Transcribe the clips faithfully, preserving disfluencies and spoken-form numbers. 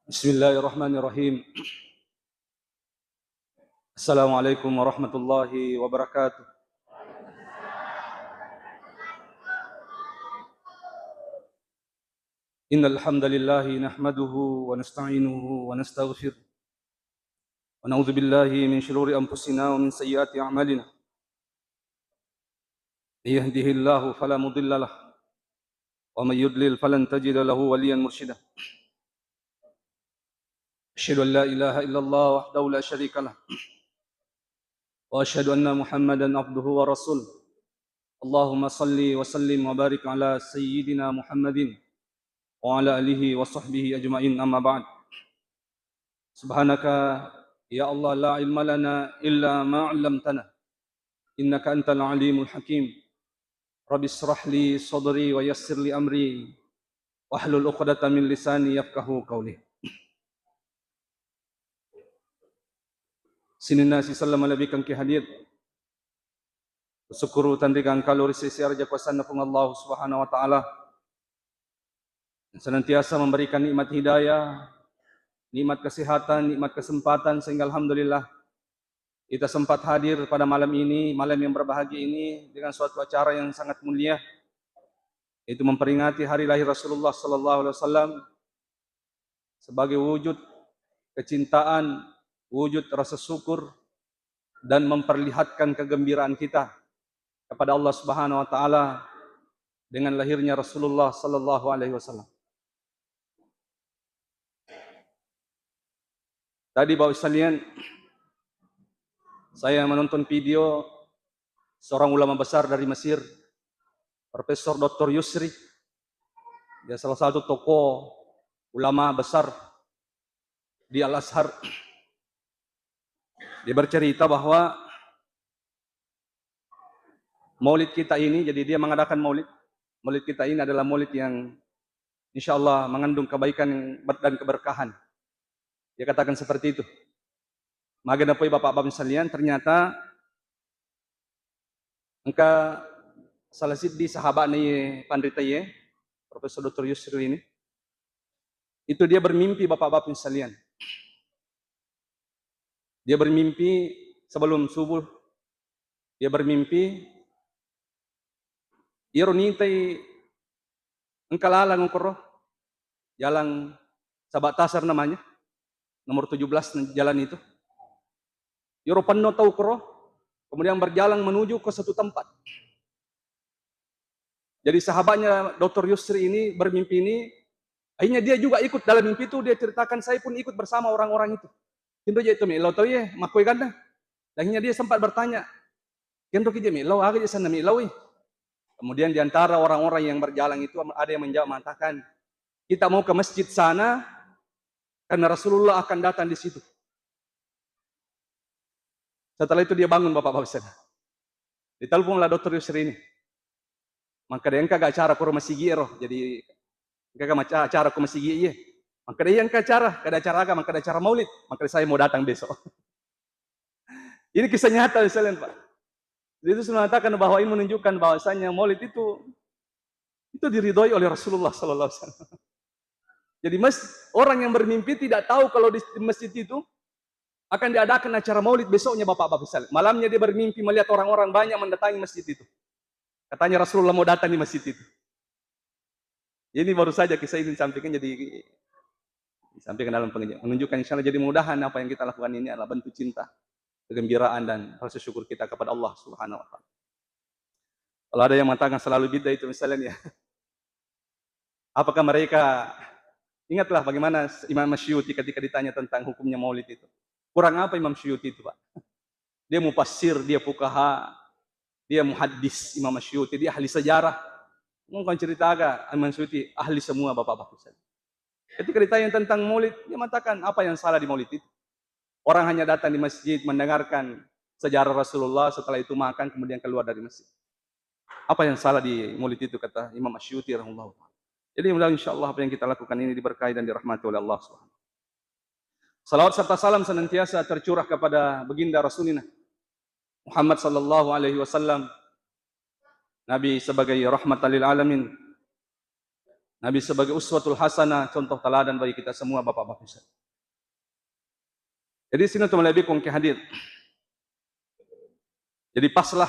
Bismillahirrahmanirrahim. Assalamualaikum warahmatullahi wabarakatuh. Innal hamdalillahi nahmaduhu wa nasta'inuhu wa nastaghfiruh. Wa na'udzu billahi min syururi anfusina wa min sayyiati a'malina. May yahdihillahu fala mudilla lah, wa may yudlil falan tajida lahu waliyan mursyida. Asyhadu an la ilaha illallah wahdahu la syarika lah. Wa asyhadu anna Muhammadan abduhu wa rasul. Allahumma salli wa sallim wa barik ala sayyidina Muhammadin wa ala alihi wa sahbihi ajma'in, amma ba'd. Subhanaka ya Allah la ilma lana illa ma 'allamtana innaka antal alimul hakim. Rabbi israh li sadri wa yassir li amri wahlul 'uqdatam min lisani yafqahu qawli. Sininna siselleng malebbikan ki hadir. Syukuru tanrikang kalori sisi arja kuasanna Puang Allah Subhanahu wa Ta'ala yang senantiasa memberikan nikmat hidayah, nikmat kesehatan, nikmat kesempatan, sehingga alhamdulillah kita sempat hadir pada malam ini, malam yang berbahagia ini, dengan suatu acara yang sangat mulia, yaitu memperingati hari lahir Rasulullah sallallahu alaihi wasallam, sebagai wujud kecintaan, wujud rasa syukur, dan memperlihatkan kegembiraan kita kepada Allah Subhanahu wa Ta'ala dengan lahirnya Rasulullah sallallahu alaihi wasallam. Tadi, Bapak sekalian, saya menonton video seorang ulama besar dari Mesir, Profesor Doktor Yusri. Dia salah satu tokoh ulama besar di Al-Azhar. Dia bercerita bahwa maulid kita ini, jadi dia mengadakan maulid. Maulid kita ini adalah maulid yang insya Allah mengandung kebaikan dan keberkahan. Dia katakan seperti itu. Maga napoi bapak-bapak sekalian, ternyata engka salah siddi sahabatna ye panrita ye, Profesor Doktor Yusri ini. Itu dia bermimpi, bapak-bapak sekalian. Dia bermimpi sebelum subuh, dia bermimpi, iyaro nitai engka lalang okoro, jalan Sabak Tasar namanya, nomor tujuh belas jalan itu. Iyaro penno tau okoro, kemudian berjalan menuju ke satu tempat. Jadi sahabatnya Doktor Yusri ini bermimpi ini, akhirnya dia juga ikut dalam mimpi itu, dia ceritakan, "Saya pun ikut bersama orang-orang itu." Kenro je itu melo tau ye, makkoi ganna. Dan akhirnya dia sempat bertanya, "Kenro ki je melo, aga je sanna melo, eh?" Kemudian di antara orang-orang yang berjalan itu ada yang menjawab mengatakan, "Kita mau ke masjid sana karena Rasulullah akan datang di situ." Setelah itu dia bangun, bapak-bapak sekalian. Ditelepon lah Doktor Yusri ini. Makkeda, "Engka ga acara koro masigi ero?" Jadi, "Engka ga maca-, acara ko masigi iye?" Makkeda, "Iya, engka acara." "Kada acara aga?" Makkeda, "Acara maulid." Makkeda, "Saya mau datang besok." Ini kisah nyata, misalnya, Pak. Jadi, itu mengatakan bahwa ini menunjukkan bahwasanya maulid itu, itu diridhoi oleh Rasulullah sallallahu alaihi wasallam. Jadi, mas-, orang yang bermimpi tidak tahu kalau di masjid itu akan diadakan acara maulid besoknya, bapak-bapak sekalian. Malamnya dia bermimpi melihat orang-orang banyak mendatangi masjid itu. Katanya Rasulullah mau datang di masjid itu. Ini baru saja kisah ini disampaikan, jadi disampaikan dalam pengajian. Menunjukkan, insya Allah, jadi mudahan apa yang kita lakukan ini adalah bentuk cinta, kegembiraan, dan rasa syukur kita kepada Allah Subhanahu wa Ta'ala. Kalau ada yang mengatakan selalu bid'ah itu, misalnya, ya, apakah mereka, ingatlah bagaimana Imam Masyuti ketika ditanya tentang hukumnya maulid itu. Kurang apa Imam Syuti itu, Pak? Dia mufassir, dia fuqaha, dia muhaddis, Imam Masyuti, dia ahli sejarah. Mau kan cerita aga, Imam Syuti ahli semua, bapak-bapak. Ketika ditanya tentang maulid, dia mengatakan, "Apa yang salah di maulid itu? Orang hanya datang di masjid, mendengarkan sejarah Rasulullah, setelah itu makan, kemudian keluar dari masjid. Apa yang salah di maulid itu?" kata Imam Asyuti rahimahullah. Jadi, mudah-mudahan, insya Allah, apa yang kita lakukan ini diberkahi dan dirahmati oleh Allah Subhanahu. Salawat serta salam senantiasa tercurah kepada baginda Rasulina Muhammad sallallahu alaihi wasallam, Nabi sebagai rahmatan lil alamin. Nabi sebagai uswatul hasanah, contoh teladan bagi kita semua, Bapak-bapak Ibu. Jadi sini teman lebih kongki hadir. Jadi paslah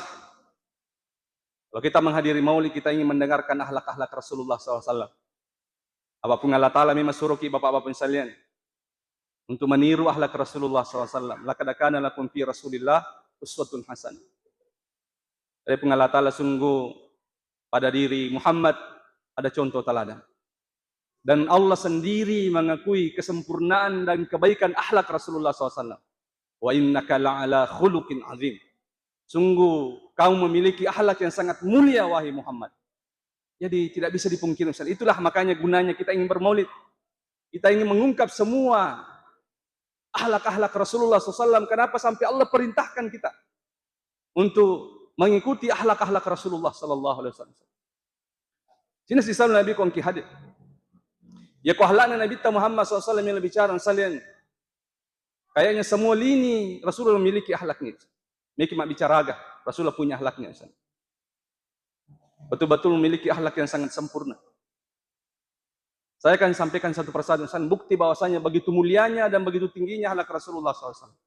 kalau kita menghadiri maulid, kita ingin mendengarkan akhlak-akhlak Rasulullah sallallahu alaihi wasallam. Apapun Allah Ta'ala memang suruh ki Bapak-bapak sekalian untuk meniru akhlak Rasulullah sallallahu alaihi wasallam. Laqad kana lakum fi Rasulillah uswatun hasanah. Adapun Allah Ta'ala, sungguh pada diri Muhammad ada contoh teladan. Dan Allah sendiri mengakui kesempurnaan dan kebaikan akhlak Rasulullah sallallahu alaihi wasallam. "Wa innaka la'ala khuluqin azim." Sungguh kamu memiliki akhlak yang sangat mulia, wahai Muhammad. Jadi tidak bisa dipungkiri, Ustaz. Itulah makanya gunanya kita ingin bermaulid. Kita ingin mengungkap semua akhlak-akhlak Rasulullah sallallahu alaihi wasallam. Kenapa sampai Allah perintahkan kita untuk mengikuti akhlak-akhlak Rasulullah sallallahu alaihi wasallam? Sini sisal Nabi kongki hadir. Ya ko akhlakna Nabi ta Muhammad sallallahu alaihi wasallam yang bicara salian. Kayaknya semua lini Rasulullah memiliki akhlaknya. Miki mak bicara aga, Rasulullah punya akhlaknya. Betul-betul memiliki akhlak yang sangat sempurna. Saya akan sampaikan satu persatu, misalnya, bukti bahwasanya begitu mulianya dan begitu tingginya akhlak Rasulullah sallallahu alaihi wasallam.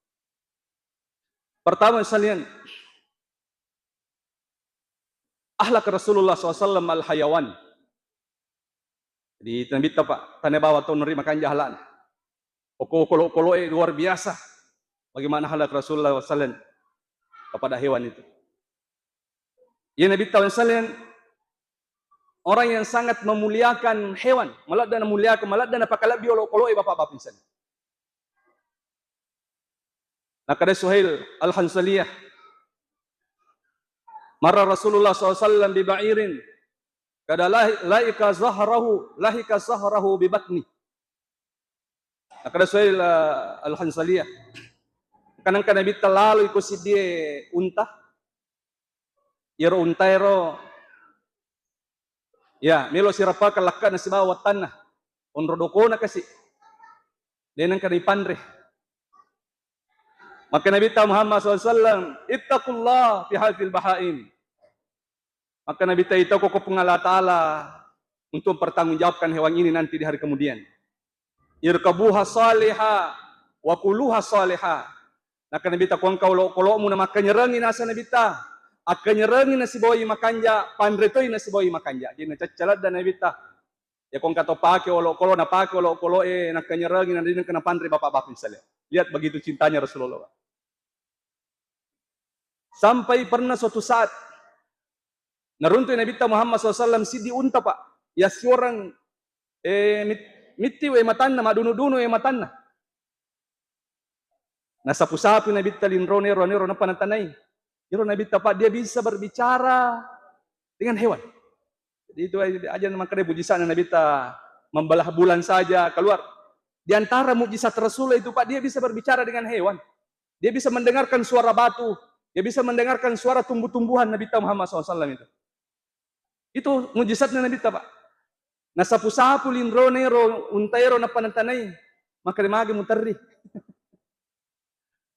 Pertama sekalian, akhlak Rasulullah sallallahu alaihi wasallam al-hayawan. Jadi Nabi ta, Pak, tane bawa tau neri makanja akhlakna. Oko-, kolo-koloe luar biasa. Bagaimana akhlak Rasulullah sallallahu alaihi wasallam kepada hewan itu. Ya Nabi ta sallallahu alaihi wasallam orang yang sangat memuliakan hewan, maladda namuliakan, maladda napakalebbi olokoloe, Bapak-bapak sekalian. Nakkeda Suhail Al-Hansaliyah, marra Rasulullah sallallahu alaihi wasallam bi ba'irin, kada lahi-, laika zahrahu, lahika zahrahu bi batni. Nakkeda Suhail, eh, Al-Hansaliyah, engka nengka Nabi ta lalo iko siddie unta, iyaro untaero, ya, melo sirapakeng lakkana sibawa wattanna. Onro dokona kasi. De nengka dipanre. Maka Nabi ta Muhammad sallallahu alaihi wasallam, "Ittaqullah fi hadzil bahaim." Maka Nabi ta, "Itako ko Puang Allah Ta'ala untuk mempertanggungjawabkan hewan ini nanti di hari kemudian. Irkabuha saliha wa kuluha saliha." Naka Nabi ta, "Ko engka olokolomu na makkanyerengi nasa Nabi ta, akkanyerengi nasibawai makanja, panre toi nasibawai makanja." Jadi nacaccaladda Nabi ta. Ya ko engka to pake olokolo, napake olokoloe, nakkanyerengi, na de nengka napanre, Bapak-bapak sekalian. Lihat begitu cintanya Rasulullah. Sampai pernah suatu saat naruntu Nabi ta Muhammad sallallahu alaihi wasallam siddi unta, Pak. Ya siorang, eh, mit-, mitti we matanna, madunu-dunu we matanna. Nasapu-sapu Nabi ta linrone ero, ero nappa natanai. Ero Nabi ta, Pak, dia bisa berbicara dengan hewan. Jadi itu aja, aja makanya mujizatnya Nabi ta, membelah bulan saja keluar. Di antara mujizat Rasulullah itu, Pak, dia bisa berbicara dengan hewan. Dia bisa mendengarkan suara batu, dia bisa mendengarkan suara tumbuh-tumbuhan Nabi ta Muhammad sallallahu alaihi wasallam itu. Itu mujizatnya Nabi ta, Pak. Nasapu-sapu linrone ero, unta ero nappa natanai, maka magi muterri.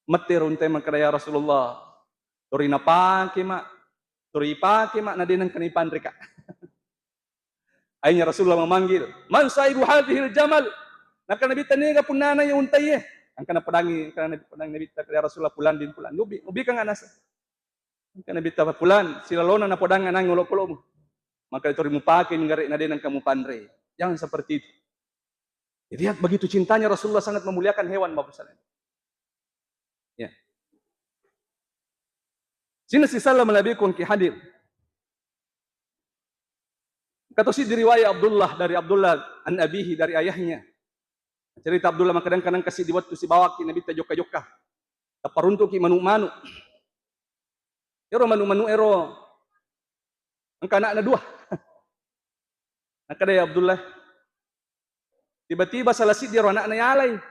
Mette ero unta e makkeda, "Ya Rasulullah, tori napake ma, tori ipake ma, na de nengka nipanre ka." Akhirnya Rasulullah memanggil, "Man sahibu hadhil jamal?" Naka Nabi ta, "Niga punnana ya unta e?" Angka napedangi, angka napedangi Nabi ta, "Ya Rasulullah, pulan bin pulan." Nubi, nubi kan anasa. Engka Nabi ta, "Fulan, silalona napodang anang olokolomu. Maka tori mupake minggare na de nengka mupanre." Jangan seperti itu. Jadi, lihat begitu cintanya Rasulullah sangat memuliakan hewan, Bapak Ibu sekalian. Ya. Sini sisalla malebbi kongki hadir. Katosi diriwayat Abdullah, dari Abdullah an abihi, dari ayahnya. Cerita Abdullah, maka kadang-kadang kasi di waktu sibawaki Nabi ta jokka-jokka. Taparuntuki manu-manu. Ero manu-manu ero engka anakna dua. Nakkeda, "Ya Abdullah, tiba-tiba salah siddi ero anakna yalai."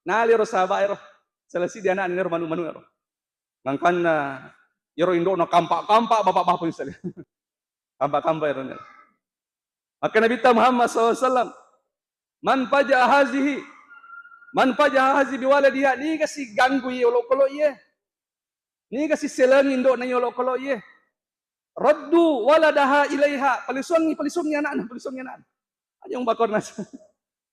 Nali ero sahabat ero, salah siddi anakna ero manu-manu ero. Mangkanna ero indokna kampak-kampak, bapak-bapak sekalian. Kampak-kampak ero. Maka Nabi ta Muhammad sallallahu alaihi wasallam, "Man faja'a hazihi, man faja'a hazi biwaladiha," niga siganggu iye olokolo iye. Niga siselengi indokna iye olokolo iye. "Raddu waladaha ilaiha," palisuangi, palisuangi anakna, palisuangi anakna. Aja mubakar nasi.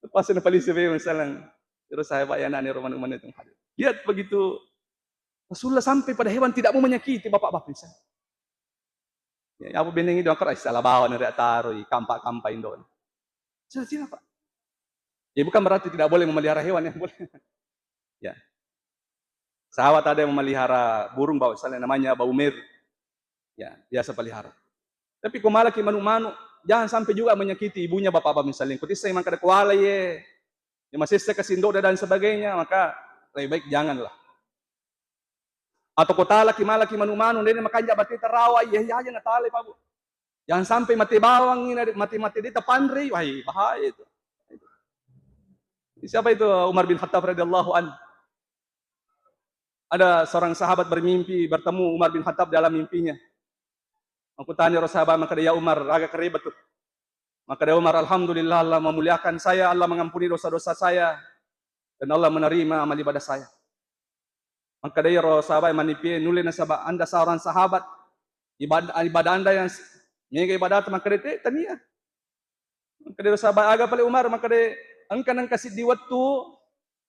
Pas na polisi be misalnya. Terus saya bayar nani rumah-rumah itu. Lihat begitu Rasulullah sampai pada hewan tidak mau menyakiti bapak-bapak misalnya. Ya, apa beneng itu angker, "Ai, salah bawa nari ataroi, kampa-kampa indo." Sila-sila, Pak. Ya, bukan berarti tidak boleh memelihara hewan, ya, boleh. Ya. Sahabat ada yang memelihara burung bawa, misalnya namanya Baumer. Ya, biasa pelihara. Tapi ko malaki manu-manu, jangan sampai juga menyakiti ibunya, bapak-bapak misalnya. Ko tisseng mangkada kuala ye, ya masessa kasi indo'na dan sebagainya, maka lebih baik janganlah. Atau ko talaki malaki manu-manu, dena makanja bate tarawa, iya, iya aja natale, Pak, Bu. Jangan sampai mate bawang ini, mate-mate deta panrei, wah, bahaya itu. Siapa itu Umar bin Khattab radhiyallahu anhu? Ada seorang sahabat bermimpi bertemu Umar bin Khattab dalam mimpinya. Makkutani ro sahabat, makkeda, "Ya Umar, aga kereba tu?" Makkeda Umar, "Alhamdulillah, Allah memuliakan saya, Allah mengampuni dosa-dosa saya, dan Allah menerima amal ibadah saya." Makkeda ro sahabat manipie, "Nulle nasaba anda seorang sahabat, ibadah, ibadah anda yang s-, mega ibadah." Makkeda, "Te, tania." Makkeda ro sahabat, "Aga pale Umar?" Makkeda, "Engka nengka siddi wettu,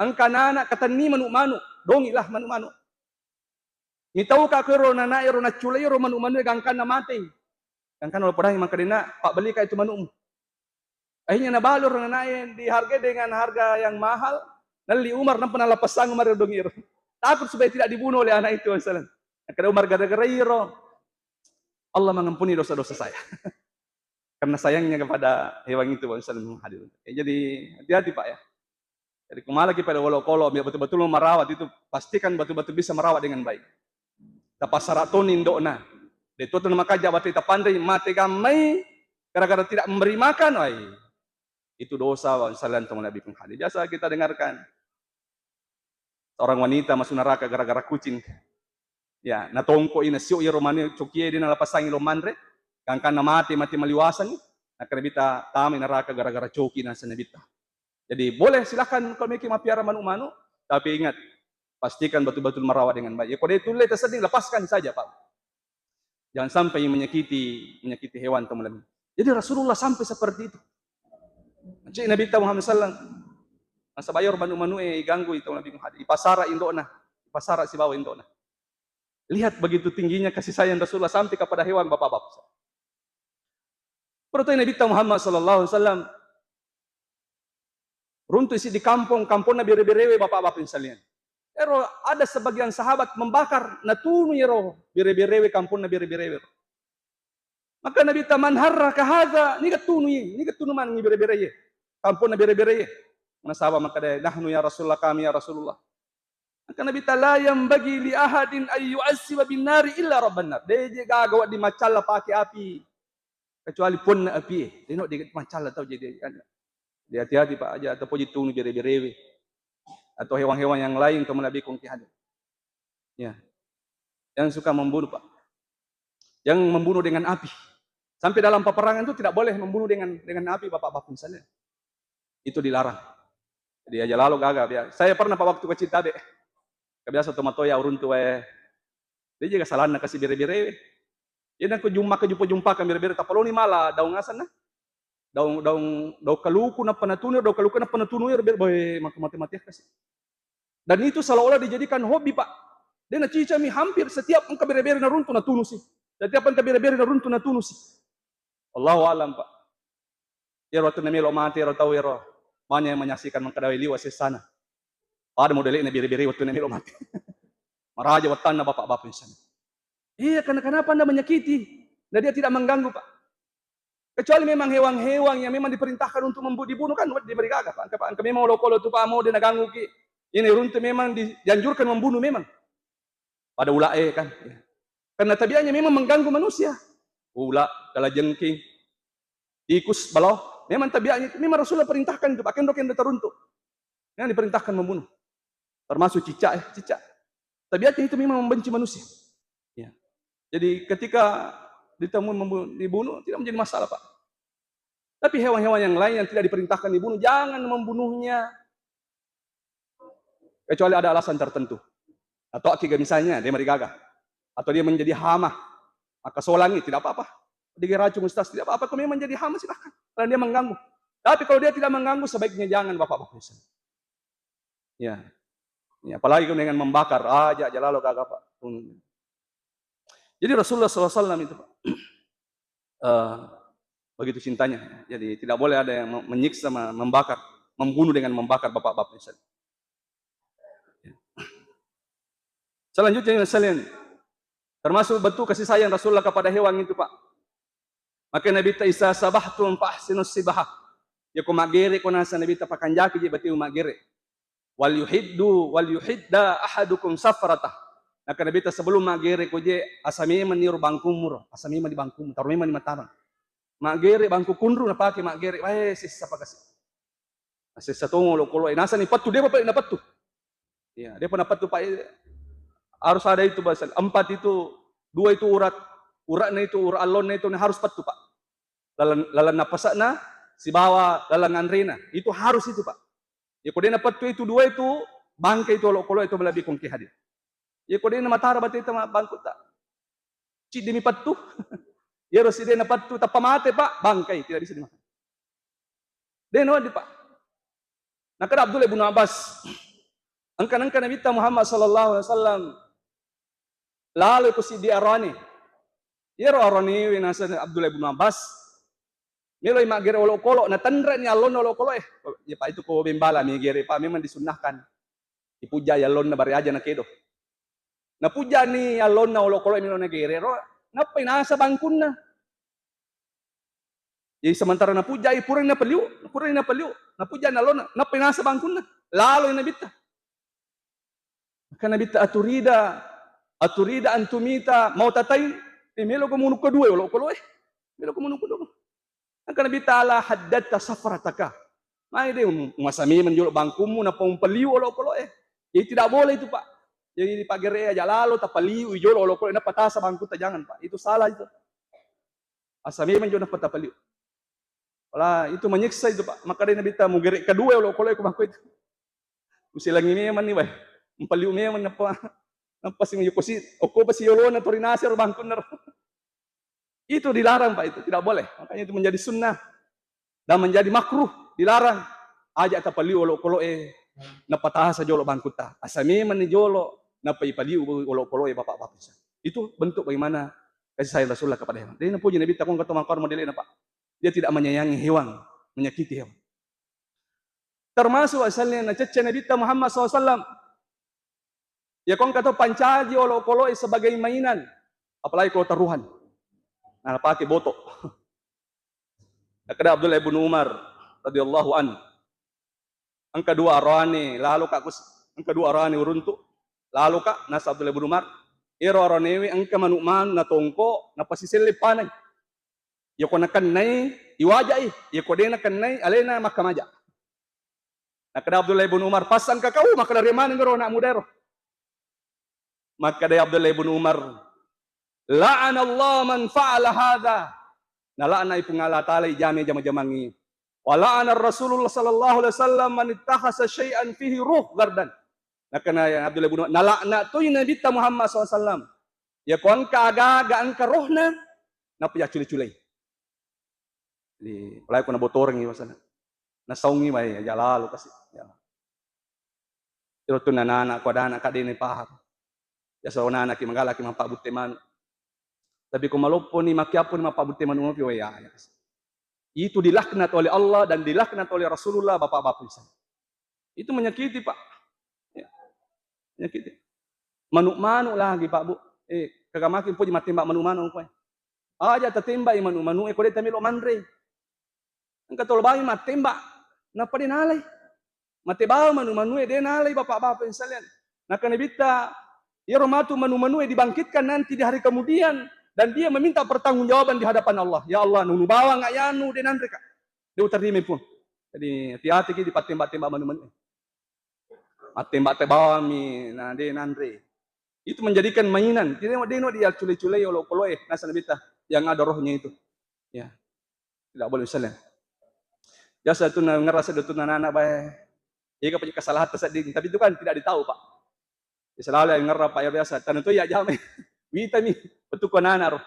engka anak-anak katenni manu-manu, dongi lah manu-manu. Mitauka ko ero nana ero nacculai ero manu-manu gangkanna matei. Gangkanna lo podangi makkeda, 'Nak, pabbelika itu manu'mu.'" Akhirnya nabalu ro nanae, dihargai dengan harga yang mahal, nalli Umar, nampa nalappessang Umar ero dongi ero. Takut supaya tidak dibunuh oleh anak itu, misalnya. Makkeda Umar, "Gara-gara iro, Allah mengampuni dosa-dosa saya." Karena sayangnya kepada hewan itu, Pak, misalnya, hadir. Ya, jadi hati-hati, Pak, ya. Jadi, ko malaki pada olokolo, biar betul-betul merawat itu, pastikan betul-betul bisa merawat dengan baik. Tapassara toni indo'na. De' tu tena makanja bate tapanrei, mate gammai gara-gara tidak memberi makan, wai. Itu dosa, Pak, misalnya, teman Nabi Muhammad. Biasa kita dengarkan. Seorang wanita masuk neraka gara-gara kucing. Ya, natongko'i nasio iyaro manu cokie de' nalapassangi lo manre, gangkanna mate, mate maliwasangngi, nakkeda Nabitta tamai neraka gara-gara coki, naseng Nabitta. Jadi boleh, silakan kalau meki mappiara manu-manu, tapi ingat, pastikan betul-betul merawat dengan baik. Ya, kalau dia tulle tersedih, lepaskan saja, Pak. Jangan sampai menyakiti, menyakiti hewan, teman-teman. Jadi Rasulullah sampai seperti itu. Jadi Nabitta Muhammad sallallahu alaihi wasallam, nasaba iyaro manu-manu e iganggu itu Nabi Muhammad, ipasara indo'na, ipasara sibawa indo'na. Lihat begitu tingginya kasih sayang Rasulullah sampai kepada hewan, bapak-bapak. Pertama Nabitta Muhammad sallallahu alaihi wasallam runtu isi di kampong, kampongna bere-berewe, bapak-bapak sekalian. Ero ada sebagian sahabat membakar, natunu ero bere-berewe, kampongna bere-berewe. Maka Nabitta, "Man harraka hadza?" Niga tunu i, niga tunu maneng bere-bere ye. Kampongna bere-bere ye. Mana sahabat makkeda, "Nahnu ya Rasulullah, kami ya Rasulullah." Maka Nabitta, "La yanbaghi li ahadin ay yu'azziba bin nari illa rabban nar." De' je gaga wedding maccalla pake api kecuali puanna api e. De' no de' maccalla tau jadi. Jadi hati-hati, Pak, aja atau poji tunu bere-berewe atau hewan-hewan yang lain, teman Nabi kongki hadir. Ya. Yang suka membunuh, Pak. Yang membunuh dengan api. Sampai dalam peperangan itu tidak boleh membunuh dengan, dengan api, bapak-bapak misalnya. Itu dilarang. Jadi aja lalo gaga, ya. Saya pernah, Pak, waktu kecil tabe. Kebiasa tomatoa uruntu wae. De' je salanna kasi bere-berewe. Jadi aku jumpa, jumpa-jumpa kan bere-bere, tapaloni mala daung asanna. Daung, daung, daung kaluku nappa natunu, daung kaluku nappa natunu, ya, bere-, boy, maka mati-mati kasi. Dan itu seolah-olah dijadikan hobi, Pak. De' nacicami, hampir setiap engka bere-bere naruntu, natunu si. Setiap engka bere-bere naruntu, natunu si. Allahu alam, Pak. Iyaro wattu namelo mate ero tau ero, banyak yang menyaksikan, mengkedawai liwa sessana. Pada modele'na bere-bere wattu namelo mate. Maraja wattanna bapak-bapak misalnya. Iya, karena kenapa Anda menyakiti? Nah, dia tidak mengganggu, Pak. Kecuali memang hewan-hewan yang memang diperintahkan untuk membu-, dibunuh kan, diberi gaga, Pak. Engka, Pak, engka memang olokolo tu, Pak, mode nagangguki. Ini runtu memang di-, dianjurkan membunuh memang. Pada ula e kan. Karena tabiatnya memang mengganggu manusia. Ula, kalajengking, tikus, balo, memang tabiatnya itu. Memang Rasulullah perintahkan itu, Pak, kendo-kendo teruntuk. Memang diperintahkan membunuh. Termasuk cicak, ya, cicak. Tabiatnya itu memang membenci manusia. Ya. Jadi ketika ditemui membu-, dibunuh, tidak menjadi masalah, Pak. Tapi hewan-hewan yang lain yang tidak diperintahkan dibunuh, jangan membunuhnya. Kecuali ada alasan tertentu. Atau akiga misalnya, dia marigaga. Atau dia menjadi hama. Maka solangi, tidak apa-apa. Dia racun, Ustaz, tidak apa-apa. Kalau memang jadi hama, silahkan. Karena dia mengganggu. Tapi kalau dia tidak mengganggu, sebaiknya jangan, Bapak-bapak. Ya. Ya, apalagi dengan membakar, aja aja lalo gaga, Pak. Jadi Rasulullah sallallahu alaihi wasallam itu, Pak, eh, begitu cintanya. Jadi tidak boleh ada yang me-, menyiksa, me-, membakar, membunuh dengan membakar, Bapak-bapak. Selanjutnya, sekalian, termasuk bentuk kasih sayang Rasulullah kepada hewan itu, Pak. Maka Nabitta, "Isa sabahtum fa ahsinus sibah." Ya ko maggere ko, nasa Nabitta, pakanjaki je bateu maggere. "Wal yuhiddu, wal yuhidda ahadukum safratah." Naka Nabitta, "Sebelum maggere ko je, asa memang niro bangkummu ro, asa memang di bangkummu, taro memang di matarang." Maggere bangku kunru napake maggere, wae sessa pakasi. Sessa tongo lo kolo, eh, nasa ni pettu, dia apa napettu? Ya, dia pernah pettu, Pak. Harus ada itu, bahasa empat itu, dua itu urat, uratnya itu, urat allonna itu harus pettu, Pak. Lalang, lalang napasakna sibawa lalang anrena, itu harus itu, Pak. Ya, ko dena pettu itu dua itu, bangka itu olokolo itu, melebih kongki hadir. Ya, ko dena matara batu itu, ma-, bangkutta. Ciddi mi pettu. Yero sidena pettu, tappa mate, Pak, bangkai, tidak bisa dimakan. Dena wedding, Pak. Nakada Abdullah ibnu Abbas, engka-, engka Nabitta Muhammad sallallahu alaihi wasallam lalo ko siddi arane. Yero arane we nasa Abdullah ibnu Abbas, meloi maggere olokolo, natenreni allonna olokolo, eh. Ya, Pak, itu ko bembala mi gere, Pak, memang disunnahkan. Ipujai allonna bare aja nakedo. Napujani allonna olokolo melo nagere ro, nappai nasa bangkunna. Jadi sementara napujai, purani napeliu, purani napeliu, napujani allonna, nappai nasa bangkunna. Laloi Nabitta. Maka Nabitta, "Aturida, aturida antumita mau tatai?" Eh, melo ko munukka dua olokolo, eh. Melo ko munukka dua. Engka Nabitta, "Ala haddatta safrataka." Mai de, um, masa memang jolo bangkummu, nappa umpaliu olokolo, eh. Jadi tidak boleh itu, Pak. Jadi di pagere aja lalo, tapaliu jolo olokolo, nappa tasa bangkutta, jangan, Pak. Itu salah itu. Asa memang jolo nappa tapaliu. Wala, itu menyiksa itu, Pak. Maka de Nabitta, "Mugere kedua olokolo, eh, ku bangku itu." Usilangi memang ni, weh. Umpaliu memang nappa, nappa si, okko pasi yolona, tori nasi ro bangkunna ro. Itu dilarang, Pak, itu tidak boleh. Makanya itu menjadi sunnah dan menjadi makruh, dilarang. Aja tapaliu olokolo, eh, nappa tasa jolo bangkutta. Asa memang ni jolo, nappa ipaliu olokolo, eh, Bapak-bapak. Itu bentuk bagaimana kasih sayang Rasulullah kepada hewan. Dia napuji Nabitta, ko engka to makkuaro modelena, Pak. Dia tidak menyayangi hewan, menyakiti hewan. Termasuk asalnya nacecce Nabitta Muhammad sallallahu alaihi wasallam. Ya, ko engka to pancaji olokoloe sebagai mainan, apalagi kalau taruhan. Nah, napake boto. Nakkeda Abdullah ibnu Umar radhiyallahu anhu, "Engka dua aroane, lalo ka kus-, engka dua aroane uruntu, lalo ka," nasa Abdullah ibnu Umar, "ero aroanewe engka manu-manu natongko, napasiselle panai. Yako nakennai, iwajai, yako de nakennai, alena makkamaja." Nakkeda Abdullah ibnu Umar, "Passangka kau, makkaderri maneng ro anak muda ero." Makkeda Abdullah ibnu Umar, "La'anallahu man fa'ala hadza." Nala'nai Puang Allah Ta'ala ijame jama-jamangngi. "Wa la'ana Rasulullah sallallahu alaihi wasallam man ittakhasa syai'an fihi ruh ghardan." Nakkeda Abdullah ibnu Umar, "Nala'na toi Nabitta Muhammad sallallahu alaihi wasallam. Yako engka aga-aga engka rohna, nappa yaccule-culei." Jadi, apalagi ko nabotorengngi wasana. Nasaungngi mai, aja lalo kasi. Ya. Iro tu nana-nana, ko ada anak ka de ni paham. Biasa nana ki magalaki mappabutte manu. Tapi ko maloppo ni, makkiappo ni mappabutte manu mapi, waya, ya kasi. Itu dilaknat oleh Allah dan dilaknat oleh Rasulullah, bapak-bapak bisa. Itu menyakiti, Pak. Ya. Menyakiti. Manu-manu lagi, Pak, Bu. Eh, kaga maki mpoji mattembak manu-manu ko. Aja tatembak manu-manu e ko de tamelo manre. Engka tolo bawi mattembak, nappa de nalai. Mate bawa manu-manu e de nalai, bapak-bapak yang sekalian. Nakkeda Nabitta, iyaro matu manu-manu e dibangkitkan nanti di hari kemudian dan dia meminta pertanggungjawaban di hadapan Allah. Ya Allah, nunu bawang ayanu de nanre ka. De uterima pun. Jadi hati-hati ki dipattembak-tembak manu-manu e. Mattembak-tembak bawang mi, na de nanre. Itu menjadikan mainan. Jadi de no dia culai-culai olokoloe, nasa Nabitta yang ada rohnya itu. Ya. Tidak boleh misalnya. Biasa tu na-, ngerasa tu anak-anak bae. Iya, apa kesalahan terjadi, tapi itu kan tidak ditahu, Pak. Selalu yang ngerra, Pak, ya biasa. Tanah tu ya jame. Wita mi, betul ko nana ro.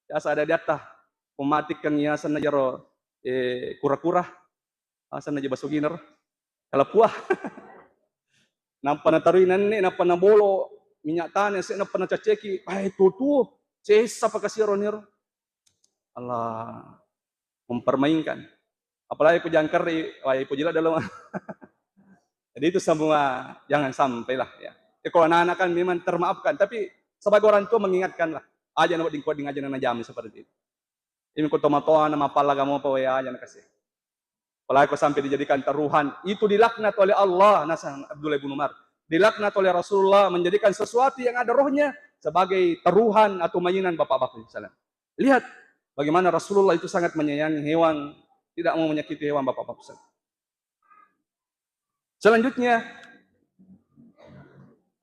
Biasa ada di atas. Pematik kang ya sana jaro, eh, kura-kura. Asanna je basu ginero. Kalapuah. Nappa natarui nanne, nappa nabolo minyak tanah, se nappa nacacceki, eh, tuo-tuo, sessa pakasiro niro. Allah mempermainkan. Apalagi pujangkeri, wah, ipuji ladde dalam. Jadi itu semua jangan sampailah, ya. Ya, kalau anak-anak kan memang termaafkan, tapi sebagai orang tua mengingatkanlah. Aja na wedding ko wedding aja na najami seperti itu. Ini ko tomatoa na mappallaga mopa, weh, aja na kasih. Apalagi ko sampai dijadikan taruhan, itu dilaknat oleh Allah, nasa Abdullah bin Umar. Dilaknat oleh Rasulullah, menjadikan sesuatu yang ada rohnya sebagai taruhan atau mainan bapak-bapak sekalian. Lihat bagaimana Rasulullah itu sangat menyayangi hewan, tidak mau menyakiti hewan, bapak-bapak sekalian. Selanjutnya,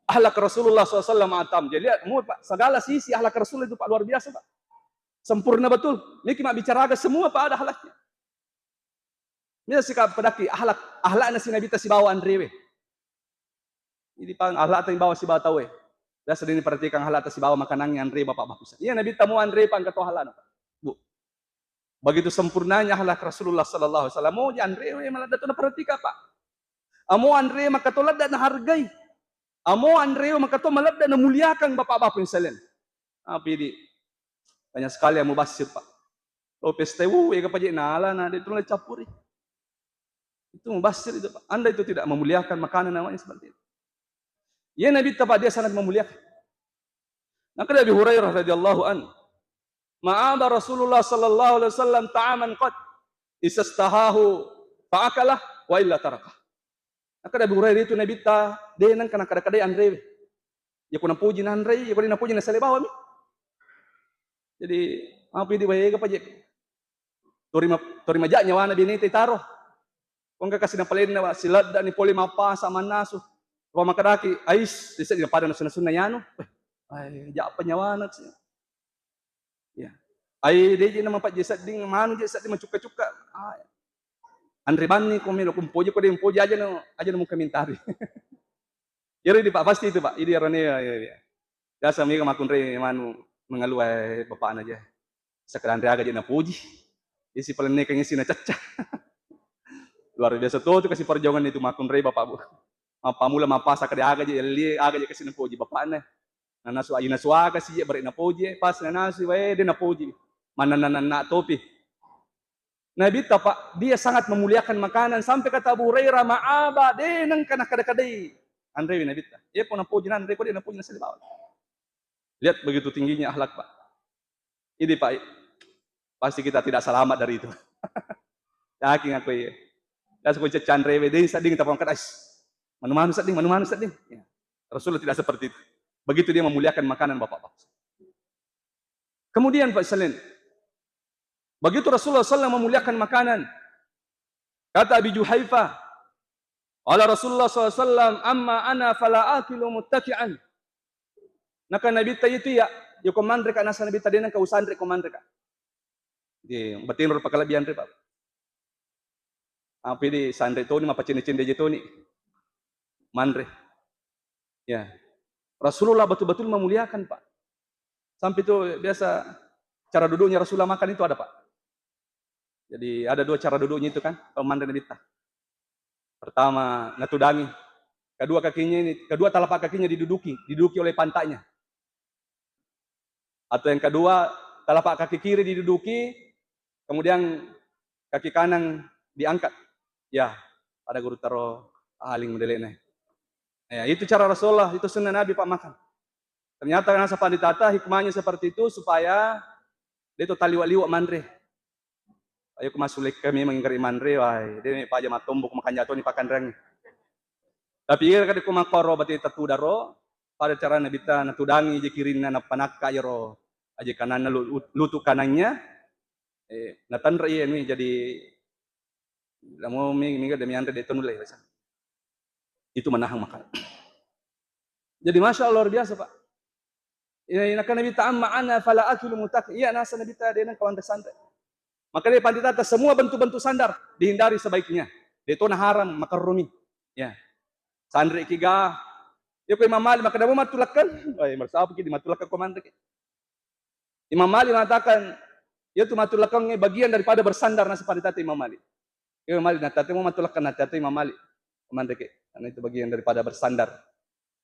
akhlak Rasulullah sallallahu alaihi wasallam atam. Jadi, lihat, mu, Pak, segala sisi akhlak Rasulullah itu, Pak, luar biasa, Pak. Sempurna betul. Niki mak bicara aga semua, Pak, ada akhlaknya. Misal sika pedaki akhlak, akhlakna si Nabitta sibawa anrewe. Jadi, pang, akhlakta ibawa sibawa tauwe. Biasa dini perhatikan akhlakta sibawa makanangnge anre, bapak-bapak. Iya, Nabitta mu anre, pang, ketua akhlakna, Pak. Bu. Begitu sempurnanya akhlak Rasulullah sallallahu alaihi wasallam. Mo anrewe maladda to naperhatika, Pak. Amo anre maka to ladda nahargai. Amo anrewe maka to maladda namuliakan, bapak-bapak sekalian. Apa ini? Banyak sekali yang mubassir, Pak. Lo pesta, wuh, ega paje nala na de tu campuri. Itu mubassir itu, Pak. Anda itu tidak memuliakan makanan namanya seperti itu. Ya, Nabitta, Pak, dia sangat memuliakan. Maka dari Abi Hurairah radhiyallahu anhu, "Ma'aba Rasulullah sallallahu alaihi wasallam ta'aman qat, isastahahu fa'akalah, wa illa tarakah." Maka dari Abi Hurairah itu Nabitta de nengka nakkada-kadai anrewe. Ya ko napuji nanrei, ya ko de napuji nasale bawami. Jadi, apa di waega paje. Tori ma-, tori maja nyawana bineta itaro. Ko engka kasi napalenna, Pak, siladda ni pole mappasa mannasu. Ko makkedaki, "Ais, desa di pada nasunna-sunna yanu." Eh, ai, ja'pa nyawana sih. Ya. Ai, de je na mapajje sedding, manu je sedding macukka-cukka. Ah, anre banni ko melo kumpoji, ko de mpoji aja no, aja no mukamentari. Iyaro di, Pak, pasti itu, Pak. Idi arone, ya, ya, ya. Biasa mega makkunrai manu mengalua bapakna aja. Sekedar anre aga je napuji. Isi palennekeng isi nacacca. Luar biasa to tu kasi perjuangan itu makkunrai bapak bu. Mappamula mappasa kada aga je, elli aga je kasi napuji bapakna. Nanasu ayu nasu aga si je bare napuji, pas nanasu wae de napuji. Mananna topi. Nabitta, Pak, dia sangat memuliakan makanan sampai kata Abu Hurairah, "Ma'aba, de nengka nakkada-kadai anrewi Nabitta." Iya, ko napuji nanre, ko de napuji nasali bawang. Lihat begitu tingginya akhlak, Pak. Ini, Pak, pasti kita tidak selamat dari itu. Yakin aku, iya. Ya, aku cecca anrewe, de sedding tapangkat, "Ais, manu-manu sedding, manu-manu sedding." Ya. Rasulullah tidak seperti itu. Begitu dia memuliakan makanan, Bapak-bapak. Kemudian, Pak, selain begitu Rasulullah sallallahu alaihi wasallam memuliakan makanan. Kata Abi Juhaifah, qala Rasulullah sallallahu alaihi wasallam, "Amma ana fala akilu muttaki'an." Naka Nabitta itu ya, ya ko manre ka, nasa Nabitta de nengka usanre ko manre ka. Di, berarti ro pakalebihan ri, Pak. Apa di sanre toni, mapacende-cende je toni. Manre. Ya. Rasulullah betul-betul memuliakan, Pak. Sampai itu biasa cara duduknya Rasulullah makan itu ada, Pak. Jadi ada dua cara duduknya itu kan, kalau manre Nabitta. Pertama, natudangi. Kedua kakinya ini, kedua telapak kakinya diduduki, diduduki oleh pantatnya. Atau yang kedua, telapak kaki kiri diduduki, kemudian kaki kanan diangkat. Ya, pada guru taro aling modelena. Ya, itu cara Rasulullah, itu sunnah Nabi, Pak, makan. Ternyata nasa panditata hikmahnya seperti itu supaya de to taliwa-liwa manre. Ayo ku massulekka memang gari manre, wai, de paja mattombo ku makanja toni pakanreng. Tapi ira kade ku makkoro bate tatudaro, pada cara Nabitta natudangi je kirinna, nappa nakka iyaro aje kananna lu-, lutu kanannya, eh, natanre iye ni jadi lamo mi-, mingga demi anre de to nulle. Itu menahan makan. Jadi, Masya Allah, luar biasa, Pak. Ina-, inaka Nabitta, "Amma ana fala akilu mutak." Iya, nasa Nabitta de nengka wanre sanre. Maka de panditata semua bentuk-bentuk sandar dihindari sebaiknya. De to na haram, makarrumi. Ya. Sanre kiga. Ya ko Imam Malik maka de mo mattu lakkeng. Wai, marsapu ki di mattu lakkeng ko manre ki. Imam Malik mengatakan, yaitu mattu lakkeng bagian daripada bersandar, nasa panditata Imam Malik. Imam Malik, natatemu matulakkan natatemu Imam Malik. Manre ke, karena itu bagian daripada bersandar.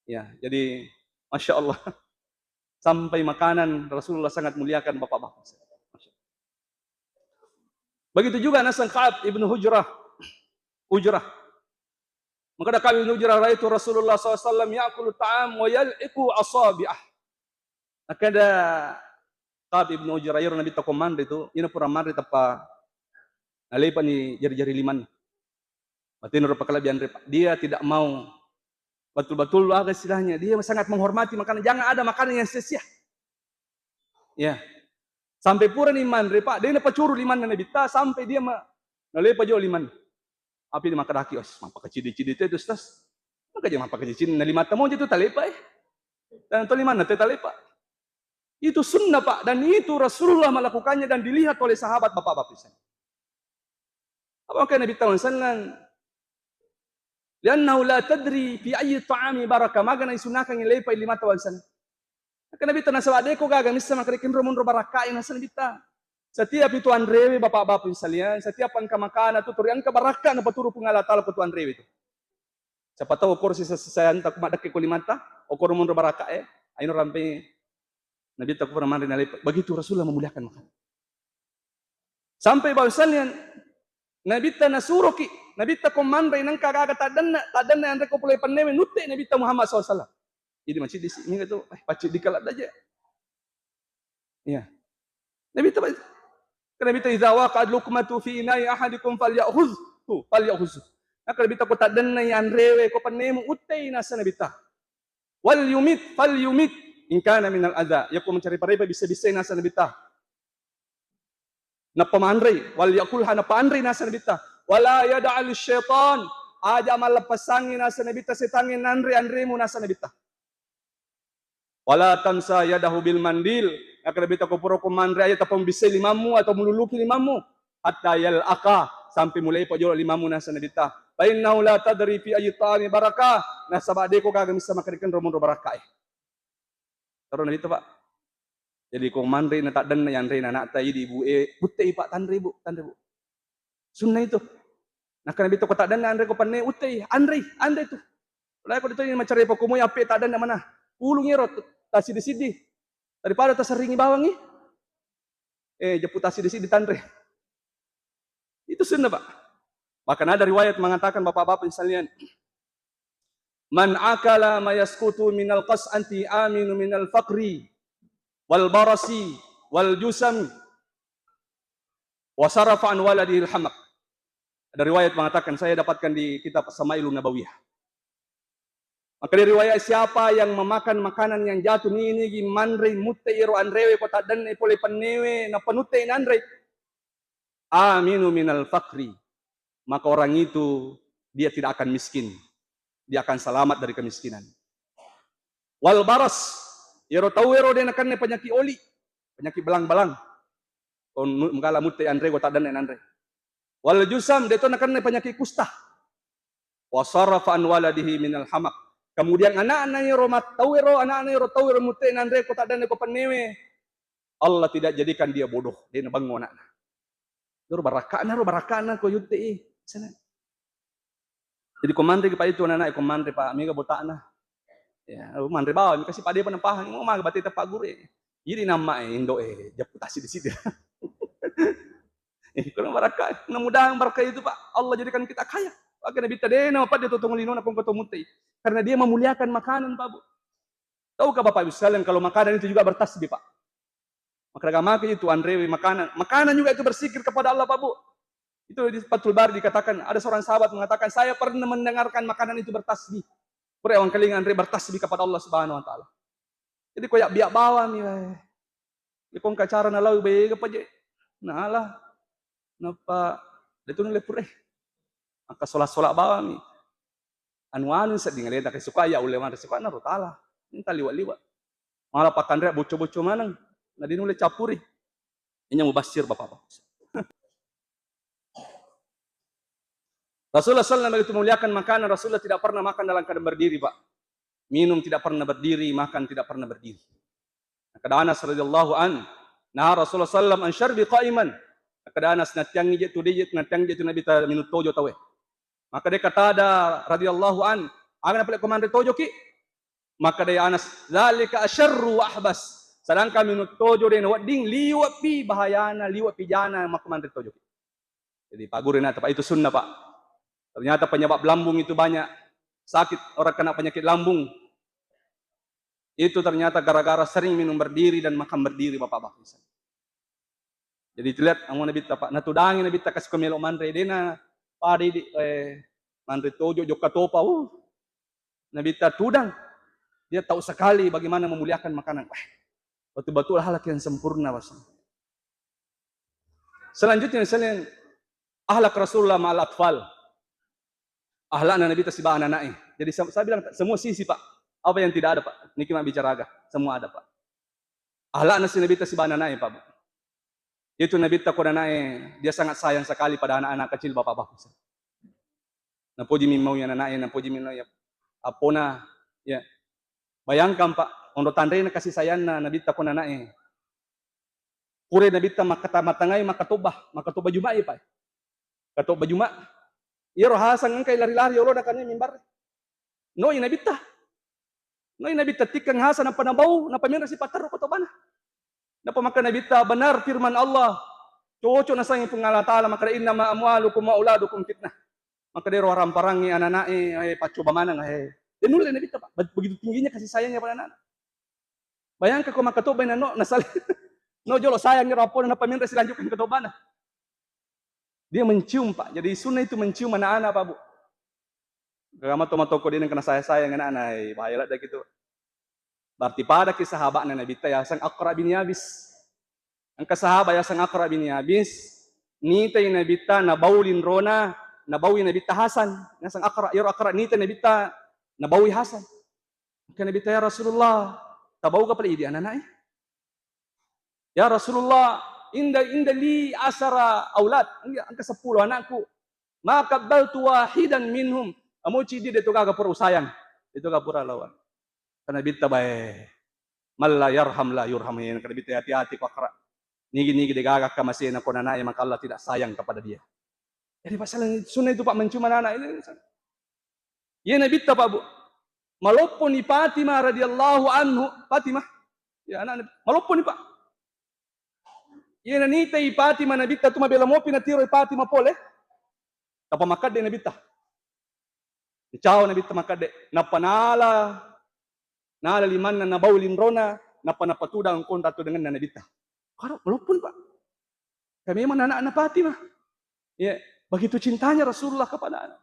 Ya, jadi Masya Allah. Sampai makanan Rasulullah sangat muliakan bapak-bapak. Begitu juga nasang Ka'ab ibnu Hujrah. Hujrah. Maka ada Ka'ab ibnu Hujrah, "Raitu Rasulullah sallallahu alaihi wasallam ya'kulu ta'am wa yal'iku asabi'ah." Maka ada Ka'ab ibnu Hujrah, iro Nabitta ko manre tu, ina pura manre tappa nalepani jari-jari limanna. Berarti menurut pakalebihan anre, Pak. Dia tidak mau betul-betul, apa istilahnya, dia sangat menghormati makanan. Jangan ada makanan yang sia-sia. Ya. Sampai purani manre, Pak, dia napacuru limanna Nabitta sampai dia ma-, nalepa jo limanna. Apa dia makkedaki, "Os, mappakacidi-cidi tu, Ustaz." Maka dia mappakacidi-cidi, na limatta moja tu talepa, eh. Dan to limanna te talepa. Itu sunnah, Pak, dan itu Rasulullah melakukannya dan dilihat oleh sahabat, bapak-bapak sekalian. Apa makkedai Nabitta sallallahu alaihi wasallam? "Liannahu la tadri fi ayyi ta'ami baraka." Maga naisunnahkan lepai limatta sallallahu alaihi wasallam. Maka Nabitta nasaba de ko gaga missa makkeda kenro monro barakkai nasaba Nabitta. Setiap itu anrewe bapak-bapak sekalian, setiap engka makanan tu turi engka barakka napaturu Puang Allah Taala ko tu anrewe tu. Siapa tahu okoro sisa-sisayanta ku maddekke ko limatta, okoro monro barakka e, aino rampe Nabitta ku pernah manre nalepa. Begitu Rasulullah memuliakan makanan. Sampai bahwasanya Nabitta nasuroki, Nabitta ko manre nengka gaga taddenna, taddenna anre ko pole pennewe nutte Nabitta Muhammad sallallahu alaihi wasallam. Jadi macam di sini tu, eh, pacit di kalat aja. Iya. Nabitta, Nabitta, "Idza waqa'at luqmatu fi ina'i ahadikum falyakhudhu, falyakhudhu." Nah, kalau Nabitta ko taddenna anrewe ko pennemu uttei nasa Nabitta. "Wal yumit, fal yumit, in kana minal adza." Yako mencari parepa bisa-bisa nasa Nabitta. Nappa manrei, wal yakulha, nappa anrei nasa Nabitta. Wala yada'al syaitan, aja malleppesangi nasa Nabitta setangnge nanre anremu nasa Nabitta. Wala tamsa yadahu bil mandil, nakkeda Nabitta ko pura ko manre aja tappa mubissai limammu atau mululuki limammu. Hatta yal'aqa, sampai mulai pajolo limammu nasa Nabitta. Fa innahu la tadri fi ayyi ta'ami barakah, nasaba de ko gaga missa makkeda kenro monro barakkae. Taro Nabitta, Pak. Jadi ko manre na taddenna yanre na anakta idi ibu e, butte i, Pak, tanre, Bu, tanre, Bu. Sunna itu. Nakkeda Nabitta ko taddenna anre ko penne uttei, anrei, anre tu. Lae ko ditoni macare pakumoi appe taddenna mana. Pulung ero tasidi-sidi. Daripada taseringi bawangi. Eh, jeppu tasidi-sidi tanre. Itu sunna, Pak. Bahkan ada riwayat mengatakan, bapak-bapak sekalian, "Man akala ma yaskutu minal qas'ati aminu minal faqri wal barasi wal jusam wa sarafa an waladihil hamaq." Ada riwayat mengatakan, saya dapatkan di kitab Sama'ilun Nabawiyah. Maka di riwayat, siapa yang memakan makanan yang jatuh nigi-nigi manre mutte iro anrewe ko taddenna pole pennewe na penutte nanre, aminu minal fakri, maka orang itu dia tidak akan miskin, dia akan selamat dari kemiskinan. Wal baras, iyaro tau ero de nakenna penyakit oli, penyakit belang-belang. Ko nu-, mengkala mutte anre ko taddenna nanre. Wal jusam, de to nakenna penyakit kusta. Wa sarafa an waladihi minal hamaq. Kemudian anakna ero mat-, tau ero, anakna ero tau ero mutte nanre ko taddenna ko pennewe, Allah tidak jadikan dia bodoh, de nabengngo anakna. Ero barakka'na, ero barakka'na ko yutte i. Sana. Jadi ko manre ki, Pak, itu anak-anak ko manre, Pak, mega botakna. Ya, manre bawang, kasi pade pa napahang, mau maga bate tepak guru. Jadi nama e, indo e, jeppu tasidi-sidi. Eh, kurang barakka. Mudah-mudahan barakka itu, Pak. Allah jadikan kita kaya. Maka Nabitta de na apa dia totong lino na kongko tomutte. Karena dia memuliakan makanan, Pak, Bu. Tahukah Bapak Ibu sekalian kalau makanan itu juga bertasbih, Pak? Maka dagang maka itu anrewe makanan. Makanan juga itu berzikir kepada Allah, Pak, Bu. Itu di Fathul Bari dikatakan, ada seorang sahabat mengatakan, "Saya pernah mendengarkan makanan itu bertasbih." Pura wangkalinga anre bertasbih kepada Allah Subhanahu wa Ta'ala. Jadi ko yabbiak bawang mi wae. Iko engka cara nalau bega paje. Nala. Napa de tu nulle pura. Maka sola-sola bawang mi. Anu-anu sedding aleta ke suka ya ulle manre suka na ro tala. Minta liwa-liwa. Mala pakkanre bocco-bocco maneng. Na de nulle cappuri. Ini mubassir Bapak-bapak. Rasulullah sallallahu alaihi wasallam begitu muliakan makanan, Rasulullah tidak pernah makan dalam keadaan berdiri, Pak. Minum tidak pernah berdiri, makan tidak pernah berdiri. Kata Anas radhiyallahu an, nah Rasulullah sallam an syarbi qaiman. Kada Anas, nattiangngi je tu, de je nattiangngi je tu Nabitta minung tojo tauwe. Makkeda Qatada radhiyallahu an, aga napale ko manre tojoki? Makkeda Anas, "Dzalika asyarru wa ahbas." Sedangkan minung tojo de nawedding, liwe'pi bahayana, liwe'pi jana makko manre tojoki. Jadi, Pak Guru, nata, Pak, itu sunnah, Pak. Ternyata penyebab lambung itu banyak sakit, orang kena penyakit lambung. Itu ternyata gara-gara sering minum berdiri dan makan berdiri, Bapak-bapak. Jadi, lihat, amo Nabitta, Pak, natudangi Nabitta, kasih ko melo manre, dena pada di, eh, manre tojo, jokka topa, uh. Nabitta tudang. Dia tahu sekali bagaimana memuliakan makanan. Wah, betul-betul akhlak yang sempurna, Pak. Selanjutnya, misalnya, akhlak Rasulullah ma'al atfal. Akhlakna Nabitta sibawa anak-anak. Jadi, sa-, saya bilang, semua sisi, Pak. Apa yang tidak ada, Pak? Niki mabbicara aga. Semua ada, Pak. Akhlakna si Nabitta sibawa anak-anak, Pak, Bu. Itu Nabitta ko anak-anak, dia sangat sayang sekali pada anak-anak kecil, Bapak-bapak. Napoji mi mau ya anak-anak, napoji mi mau ya apona, ya. Bayangkan, Pak, onro tanrena kasih sayangna Nabitta ko anak-anak. Pura Nabitta makkata-, mattangai makkatobba, makkatobba Jumat, ya, Pak. Katobba Jumat. Iyaro Hasan engkai lari-lari yolo nakanai mimbar. Noi Nabitta. Noi Nabitta tikkeng Hasan, nappa nabau, nappa menre sipatterru ko tobana. Nappa makkeda Nabitta, "Benar firman Allah. Cocok nasengngi Puang Allah Ta'ala, makkeda, 'Innama amwalukum wa auladukum fitnah.'" Makkeda ero waramparangnge, anak-anak e, eh, paccoba maneng, eh. De nulle Nabitta, Pak. Be-, begitu tingginya kasih sayangnya pada anak-anak. Bayangkan ko makkatobba inanno, nasal-, no jolo sayang ero appona, nappa menre silanjutkan katobana. Dia mencium, Pak. Jadi sunnah itu mencium anak-anak, Pak, Bu. Gak mato-mato ko dia nengkana saya-sayang anak-anak, eh, bahaya ladda gitu. Berarti padaki sahabatna Nabitta yaseng Aqra bin Yabis. Engka sahabat yaseng Aqra bin Yabis, nitai Nabitta, nabau linrona, nabaui Nabitta Hasan. Yaseng Aqra, iyaro Aqra nitai Nabitta, nabaui Hasan. Engka Nabitta, "Ya Rasulullah, tabauga pale idi anak-anak e?" "Ya Rasulullah, inda, inda li asara aulad, engka, engka seppulo anakku. Ma qabbaltu wahidan minhum." Amo cidi de to gaga pura usayang, de to gaga pura lawan. Karena Nabitta bae, "Man la yarham la yurham." Karena Nabitta, hati-hati ko Aqra. Nigi-nigi de gaga kamasena ko anak-anak e, maka Allah tidak sayang kepada dia. Jadi masalah sunnah itu, Pak, mencium anak-anak ini. Iya Nabitta, Pak, Bu. Malopponi Fatimah radhiyallahu anhu, Fatimah. Ya, anak Nabi. Malopponi, Pak. Iya nanitai Fatimah Nabitta tu mabela mopi natiroi Fatimah pole. Tappa makkadde Nabitta. Nicau Nabitta makkadde. Nappa nala, nala limanna nabau linrona, nappa napatudang engkonra tu dengenna Nabitta. Karo malopponi, Pak. Ka memang anakna Fatimah. Ya, begitu cintanya Rasulullah kepada anak.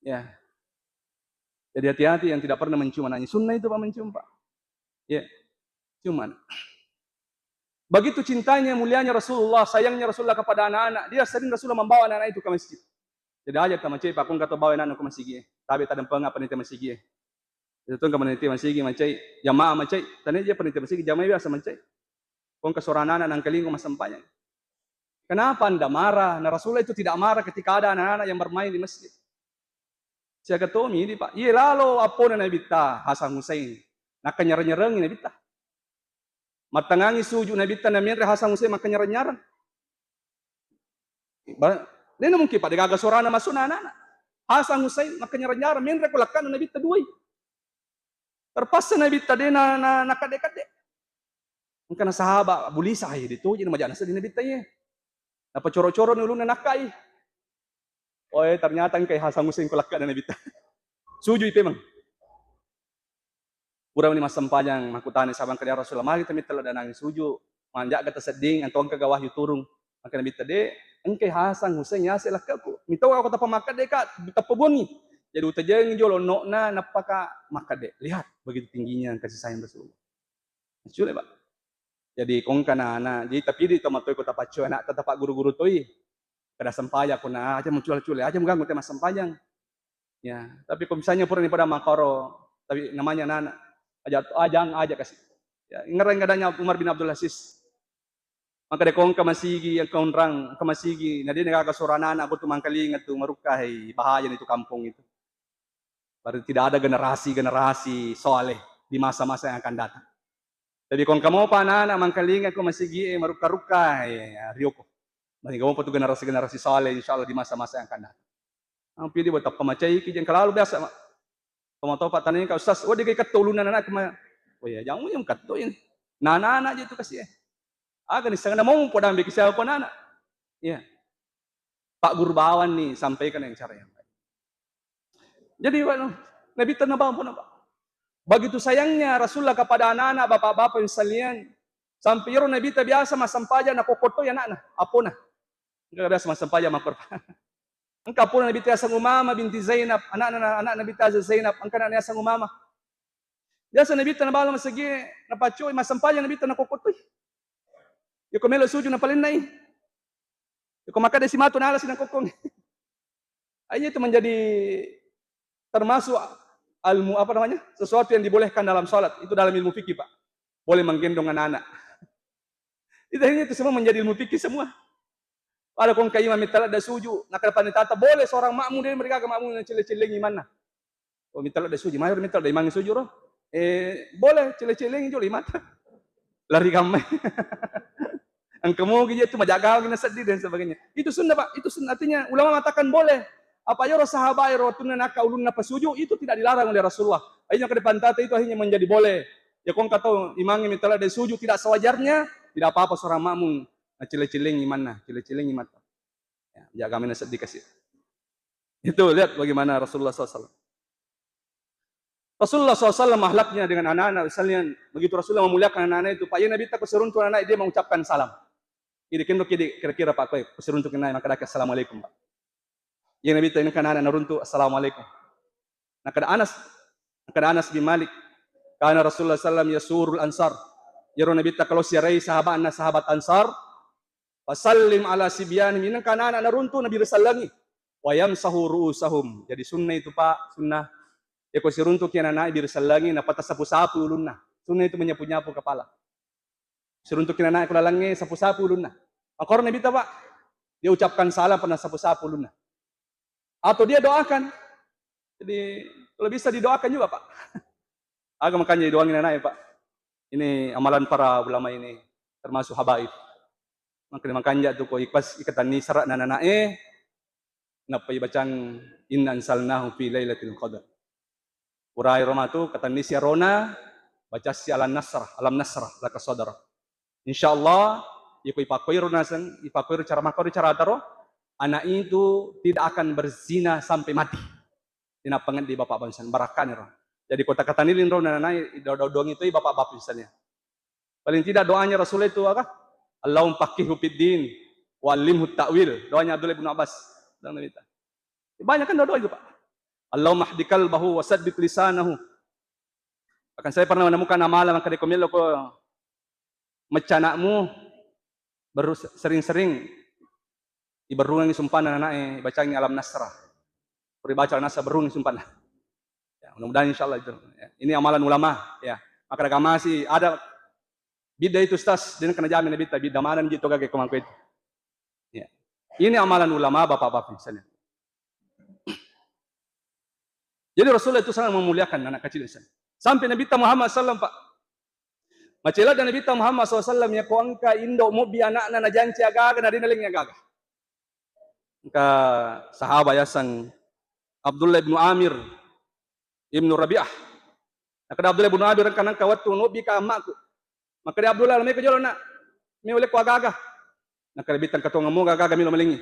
Ya. Jadi hati-hati yang tidak pernah mencium anaknya. Sunnah itu, Pak, mencium, Pak. Ya. Cuman begitu cintanya, mulianya Rasulullah, sayangnya Rasulullah kepada anak-anak, dia sering Rasulullah membawa anak-anak itu ke masjid. Jadi aja ta macai, Pak, ko engka to bawa anakna ke masjid e. Tabe tadempeng apa nih masjid e. Itu tu engka panitia masigi macai, jamaah macai, tania je panitia masigi, jamaah biasa macai. Ko engka suara anak-anak nangkalingo massempajang. Kenapa Anda marah? Nah, Rasulullah itu tidak marah ketika ada anak-anak yang bermain di masjid. Siaga tomi di, Pak. Iya lalo appona Nabitta, Hasan Husain. Nakkanyareng-nyarengi Nabitta. Mattangangi suju Nabitta, namenre Hasan Husain makkanyareng-nyareng. Ba-, dena mungkin pada gaga suarana masuk na anak-anak. Hasan Husain makkanyareng-nyareng, menre ko lakkana Nabitta duai. Terpaksa Nabitta de na, na, nakadde-kadde. Engka na sahabat Abu Lisa, "Hai, de toji na majana seddi Nabitta ye." Napacoro-coro ni ulunna nakkai. Oh, eh, ternyata engkai Hasan Husain ko lakkana Nabitta. Sujui pemeng. Purani massempajang, makkutana sahabat, "Ya Rasulullah, magi tamitta laddanangi suju, manja'ga tasedding, atau engkaga wahyu turung?" Makkeda Nabitta, "De, engkai Hasan Husain yase lakkaku. Mitau ako tappa makkedde ka, tappa bongi." Jadi utajengi jolo onno'na, nappaka makkedde. Lihat, begitu tingginya kasih sayang Rasulullah. Sule, Pak. Jadi ko engka na ana, jadi tapidi to matoi ko tapaccoe ana'ta, tapagguru-guru toi. Kada sempajang ko na, aja muncul-cule, aja mengganggu tema sempajang. Ya, tapi ko misalnya purani pada makoro, tapi namanya anak-anak, aja, ajang aja kasih. Ya, ngereng adanya Umar bin Abdul Aziz. Maka de ko engka masigi, engka onrang, engka masigi, na de na gaga suara anak-anak, ko tu mangkalinga tu marukka, hei, bahaya ni tu kampung itu. Berarti tidak ada generasi-generasi soleh di masa-masa yang akan datang. Tapi ko engka mopa anak-anak mangkalinga ko masigi e marukka-rukka, eh, rioko. Mani gaung patu generasi-generasi saleh, insya Allah di masa-masa yang akan datang. Ampi di buat apa macai ki jeng kelalu biasa, Mak. Tomatopa taneng ka, "Ustaz, wedding ga iketto ulunna anak ma?" "Oh iya, jamu yang ketto ini." Nah, anak-anak je itu kasih, eh. Aga ni sangana mau podang beki siapa anak? Iya. Pak Guru bawang nih, sampaikan yang cara yang baik. Jadi, Pak, Nabitta nabawa pona, Pak. Begitu sayangnya Rasulullah kepada anak-anak, bapak-bapak yang sekalian, sampai ero Nabitta biasa massempajang nakokkotoi anakna, apona. Engka biasa massempajang makkorban. Engka pura Nabitta yaseng Umamah binti Zainab, anakna, anak Nabitta yaseng Zainab, engka anakna yaseng Umamah. Biasa Nabitta nabala masigi, napaccoi, massempajang Nabitta nakokkotoi. Yako melo sujud napalennai. Yako makkeda simatu nala sinakokkong. Akhirnya itu menjadi termasuk ilmu apa namanya, sesuatu yang dibolehkan dalam sholat. Itu dalam ilmu fikih, Pak. Boleh menggendong anak-anak. Itu akhirnya itu semua menjadi ilmu fikih semua. Pada kong kaima mitala da suju, nakada panitata boleh seorang makmum dia mereka makmum yang cile-cilengi mana. Oh, mitala da suju, mayor mitala da imang suju ro. Eh, boleh cile-cilengi jolo mata. Lari kamai. Engka mogi itu majaga gina sedih dan sebagainya. Itu sunnah, Pak. Itu sunnah, artinya ulama mengatakan boleh. Apa yoro sahabat yoro tunna naka ulunna pasuju itu tidak dilarang oleh Rasulullah. Akhirnya kada pantata itu akhirnya menjadi boleh. Ya kong kata imangnya mitala da suju tidak sewajarnya, tidak apa-apa seorang makmum. Nah, cile-cilengi mana, cile-cilengi mata. Ya, jaga mina sedih kasih. Itu lihat bagaimana Rasulullah sallallahu alaihi wasallam. Rasulullah sallallahu alaihi wasallam akhlaknya dengan anak-anak sekalian. Begitu Rasulullah memuliakan anak-anak itu, Pak, iya Nabitta ko siruntu anak dia mengucapkan salam. Kidi kendo kidi kira-kira Pak koe, ko siruntu kenai maka dake assalamualaikum, Pak. Iya Nabitta ini kan anak naruntu assalamualaikum. Nakada Anas, nakada Anas bin Malik, kana Rasulullah sallam yasurul ansar. Yaro Nabitta kalau siarai sahabatna sahabat Ansar, fasallim ala sibyanihim, inengka anak-anak naruntu nabi risallangi. Wa yamsahu ru'usahum. Jadi sunnah itu, Pak, sunnah. Ya ko siruntuki anak-anak birisallangi, napata sapu-sapu ulunna. Sunnah itu menyapu-nyapu kepala. Siruntuki anak-anak ko lalangnge, sapu-sapu ulunna. Makoro Nabitta, Pak. Dia ucapkan salam pernah sapu-sapu ulunna. Atau dia doakan. Jadi kalau bisa didoakan juga, Pak. Aga makanya didoangin anak ya, Pak. Ini amalan para ulama ini, termasuk habaib. Makanya, makanya tuh kok ikhlas iketanni serak anak-anak eh, nappa ibacang inna anzalnahu fi lailatul qadar. Purai roma tu katanni siarona, bacassi alam nasrah, alam nasrah laka sadrak. Insyaallah, iko ipakoiro naseng, ipakoiro cara makkoro cara taro, anak itu tidak akan berzina sampai mati. Ina pangeddi bapak bangsa, barakkani ro. Jadi kota katanilin ro nanai, dodong itu bapak-bapak misalnya. Paling tidak doanya Rasul itu apa? Allahumma faqqihhu fid din, wa allimhu ta'wil. Doanya Abdullah bin Abbas. Doa Nabi ta. Banyak kan doa itu, Pak. Allahumma hdi qalbahu wa sabbit lisanahu. Bahkan saya pernah menemukan amalan, maka dia komelo ko mecca anakmu, baru se-, sering-sering iberrungengi sumpana anaknya, bacangi alam nasrah. Baru baca alam nasrah, berrungengi sumpana. Ya, mudah-mudahan insyaallah itu. Ya. Ini amalan ulama, ya. Maka ada masih ada bidda itu, Ustaz, dia kena jamin bidda, bidda mana gitu kage kemangku itu. Ya. Ini amalan ulama, bapak-bapak misalnya. Jadi Rasulullah itu sangat memuliakan anak kecil misalnya. Sampai Nabi Muhammad sallallahu alaihi wasallam, Pak. Macela dan Nabi Muhammad sallallahu alaihi wasallam ya ko engka indo mobbi anakna najanci agaga, na dena lengi agaga. Engka sahabat yaseng Abdullah ibnu Amir ibnu Rabi'ah. Nakada Abdullah ibnu Amir, engka nangka wettu nobbi ka ammaku. Makada Abdullah, meko jolo nak, mi ulekko agaga. Nakada bitang katong mo gaga milo malengi.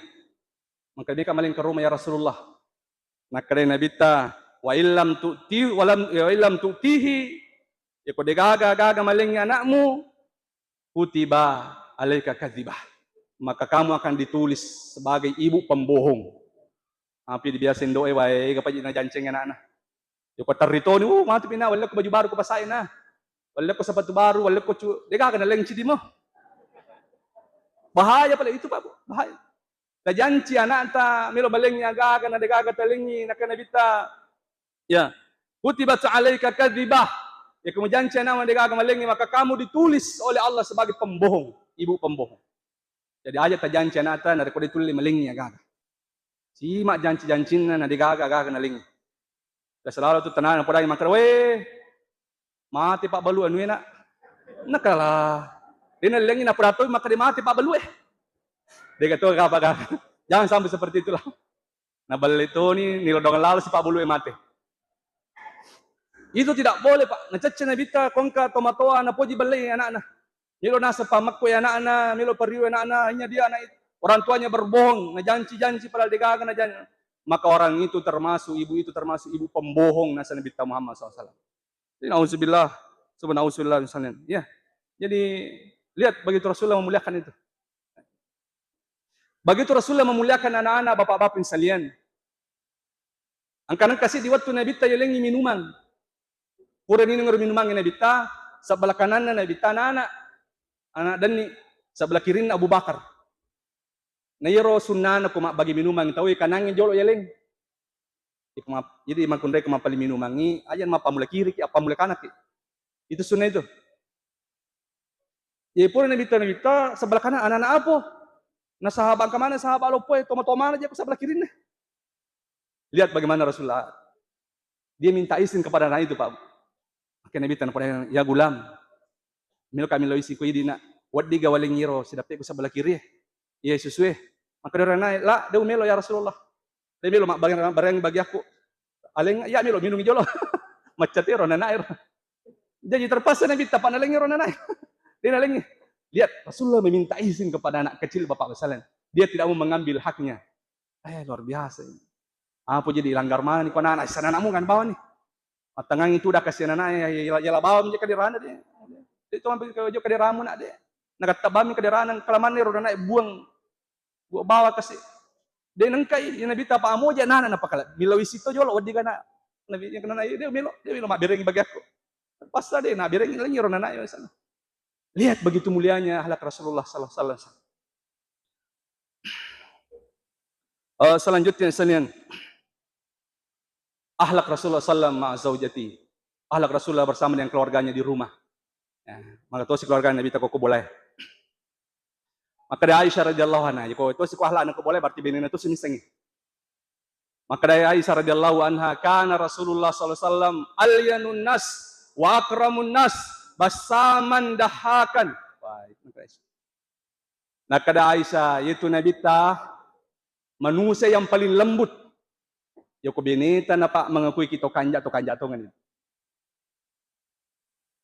Makada mika maleng ke rumah ya Rasulullah. Nakada Nabitta, wa illam tu'ti, wa lam, wa illam tu'tihi, ya ko degaga gaga malengi anakmu, kutiba alaika kadzibah. Maka kamu akan ditulis sebagai ibu pembohong. Tapi di biasa indoe wae, ega paji najanceng anakna. Yoko territoni, uh, matu pina, wallekko baju baru ko pasai na. Wallekko sepatu baru, wallekko cu, degaga na leng cidi mo. Bahaya pale itu, Pak, Bu. Bahaya. Tajanci anakta melo malengi agaga na degaga talengi, nakana Nabitta. Ya. Kutibat alaika kadzibah. Ya, kamu janci anakmu degaga malengi, maka kamu ditulis oleh Allah sebagai pembohong, ibu pembohong. Jadi aja tajanci anakta narekko ditulli malengi agaga. Sima janci-jancinna na degaga agaga nalengi. Biasa lalo tu tanana podangi makkeda, "Weh, mate pabbalu anu enak." Nakala. Dena lengi na podatoi makkeda mate pabbalu eh. Dega to gapa-gapa. Jangan sampai seperti itulah. Nabelle toni, nilodong lalo sipa' bulu e mate. Itu tidak boleh, Pak. Nacecce Nabitta, ko engka tomatoa napoji bellei anakna. Melo naseng pamekko anakna, melo periu anakna, hanya dia anak itu. Orang tuanya berbohong, najanci-janci padahal degaga najanci. Maka orang itu termasuk, ibu itu termasuk ibu pembohong, naseng Nabitta Muhammad sallallahu alaihi wasallam. Jadi, nauzubillah, coba nauzubillah misalnya. Ya. Jadi, lihat begitu Rasulullah memuliakan itu. Begitu Rasulullah memuliakan anak-anak, bapak-bapak sekalian. Engka-, engka siddi wettu Nabitta yalengngi minumang. Pura ninung ero minumangnge Nabitta, sebelah kananna Nabitta anak-anak, anak denni, sebelah kirinna Abu Bakar. Na iyaro sunnana ko mabbagi minumang tauwe, kanangnge jolo yaleng. Iko ma-, jadi makkunrai ko mappali minumangngi, aja mappammula kiriki, appammula kanaki. Itu sunnah itu. Jadi pura Nabitta, Nabitta sebelah kanan anak-anak apo? Na sahabat engka maneng sahabat loppoe, toma-tomana je ko sebelah kirinna. Lihat bagaimana Rasulullah. Dia minta izin kepada anak itu, Pak. Akhirnya Nabitta napada, "Ya gulam, melo kami lo isi ko idi, nak. Weddi ga walengngi ro sidappe ko sebelah kiri, iya susue." Maka dia orang naik, "La, de' melo ya Rasulullah. De' melo mabbagiang, bareng bagi aku. Aleng, ya melo minum jolo." Macca tero anak ero. Jadi terpaksa Nabitta pa nalengngi ro anak. Dia nalengngi. Lihat, Rasulullah meminta izin kepada anak kecil bapak sekalian. Dia tidak mau mengambil haknya. Eh, luar biasa ini. Apa jadi langgar mana nih, ko anak-anak, sana anakmu kan bawa nih. Mattangang itu udah kasih anak-anak, ya, ya, ya, ya, bawa menjadi kaderana dia. Itu sampai ke jauh kaderamu nak dia. Nak kata bami kaderana, kelaman nih, roda naik buang. Buang bawa kasih. Dia nengkai, ya Nabitta pa amoja, nana, napa kala. Milo isi to jolo, waddi kana. Nabi, yang kena naik, dia melo, dia melo, mak berengi bagi aku. Pasal dia, nak berengi lagi, roda naik, sana. Lihat begitu mulianya akhlak Rasulullah sallallahu alaihi wasallam. Eh, selanjutnya sekalian, akhlak Rasulullah sallam ma'a zaujati. Akhlak Rasulullah bersama dengan keluarganya di rumah. Ya, maka tosi keluarga Nabitta ko boleh. Maka dari Aisyah radhiyallahu anha, ko tosi ko akhlak ko boleh berarti benena tosi missengngi. Maka dari Aisyah radhiyallahu anha, kana Rasulullah sallallahu alaihi wasallam alyanun nas wa akramun nas basaman dahakan. Wah, itu Aisyah. Nakkeda Aisyah, "Iyatu Nabitta manusia yang paling lembut." Yako beneta napa mengakui kita kanja, to kanja tongeng.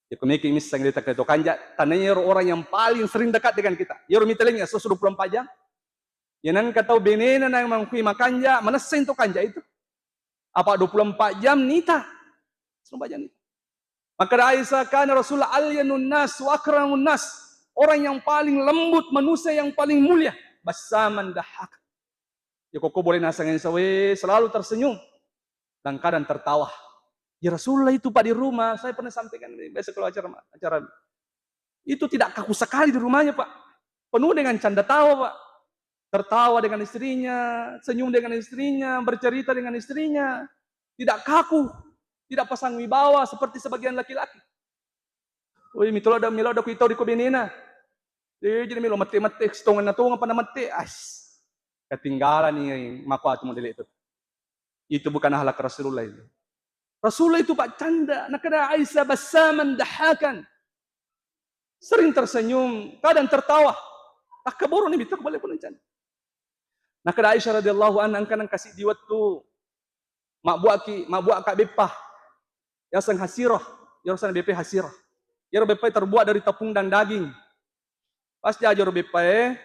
Yako meki misseng deta ke to kanja, tanai ero orang yang paling sering dekat dengan kita. Yero mitalengi so dua puluh empat jam. Ya nengka tau benena nang mengakui makanja, manesseng to kanja itu. Apa dua puluh empat jam nita? Dua puluh empat jam nita. Maka dari Aisyah, kana Rasulullah alyanun nas wa akramun nas. Orang yang paling lembut, manusia yang paling mulia. Basaman dahak. Ya koko boleh nasang sawe, selalu tersenyum. Dan kadang tertawa. Ya Rasulullah itu Pak di rumah, saya pernah sampaikan, biasa kalau acara, acara itu tidak kaku sekali di rumahnya, Pak. Penuh dengan canda tawa, Pak. Tertawa dengan istrinya, senyum dengan istrinya, bercerita dengan istrinya. Tidak kaku, tidak pasang wibawa seperti sebagian laki-laki. Woi, mitolo da, melo da kuitau di ko benena. Eh, jadi melo mette-mette, setongenna tongeng apa namette. Ais. Ketinggalan ni mako atu model itu. Itu bukan akhlak Rasulullah itu. Rasulullah itu Pak canda, nakada Aisyah basaman dahakan. Sering tersenyum, kadang tertawa. Takkaboroni mita ko bale pun canda. Nakada Aisyah radhiyallahu anha, engka nang kasi di wettu mabbuaki, mabbuaka beppa. Yaseng hasirah, yaseng beppa hasirah. Yaro beppa terbuat dari tepung dan daging. Pas jajaro beppa e,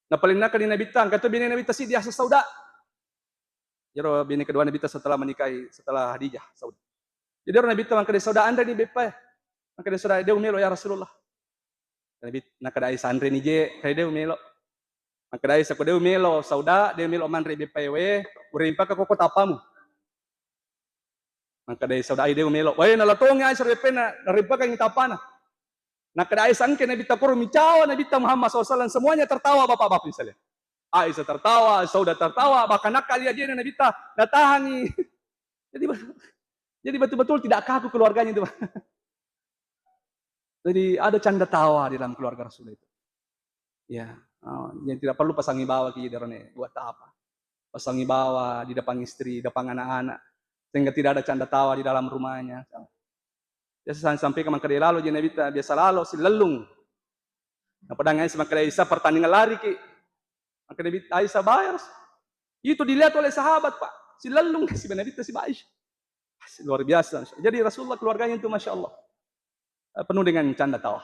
napalennakani Nabitta, engka to bine Nabitta siddi yaseng Sauda. Yaro bine kedua Nabitta setelah menikahi, setelah Khadijah, Sauda. Jadi yaro Nabitta mangkade Sauda, anre ni beppa e. Mangkade Sauda, de' melo ya Rasulullah. Nabi, nakada Aisyah, anre ni je, kai de' melo. Nakada Aisyah, ko de' melo Sauda, de' melo manre beppa e we, urempaka koko tapamu. Nakada Sauda, ai de' melo. Wai, nalatongi Aisyah beppa e na, narempaka tapana. Nakada Aisyah, engka Nabitta koro micawa Nabitta Muhammad sallallahu alaihi wasallam, semuanya tertawa bapak-bapak sekalian. Aisyah tertawa, Sauda tertawa, bahkan nakka lia jena Nabitta, natahangi. Jadi, jadi betul-betul tidak kaku keluarganya itu. Jadi ada canda tawa di dalam keluarga Rasul itu. Ya, eh, yang tidak perlu pasangi bawa ki darane buat apa. Pasangi bawa di depan istri, depan anak-anak. Sehingga tidak ada canda tawa di dalam rumahnya. Biasa saya sampaikan mangkade lalo je Nabitta, biasa lalo silellung. Napadang Aisyah, makkeda Aisyah, pertandingan lari ki. Makkeda Nabi Aisyah, bayar. Itu dilihat oleh sahabat, Pak. Silellung siba Nabitta siba Aisyah. Luar biasa. Jadi Rasulullah keluarganya itu, Masya Allah, eh, penuh dengan canda tawa.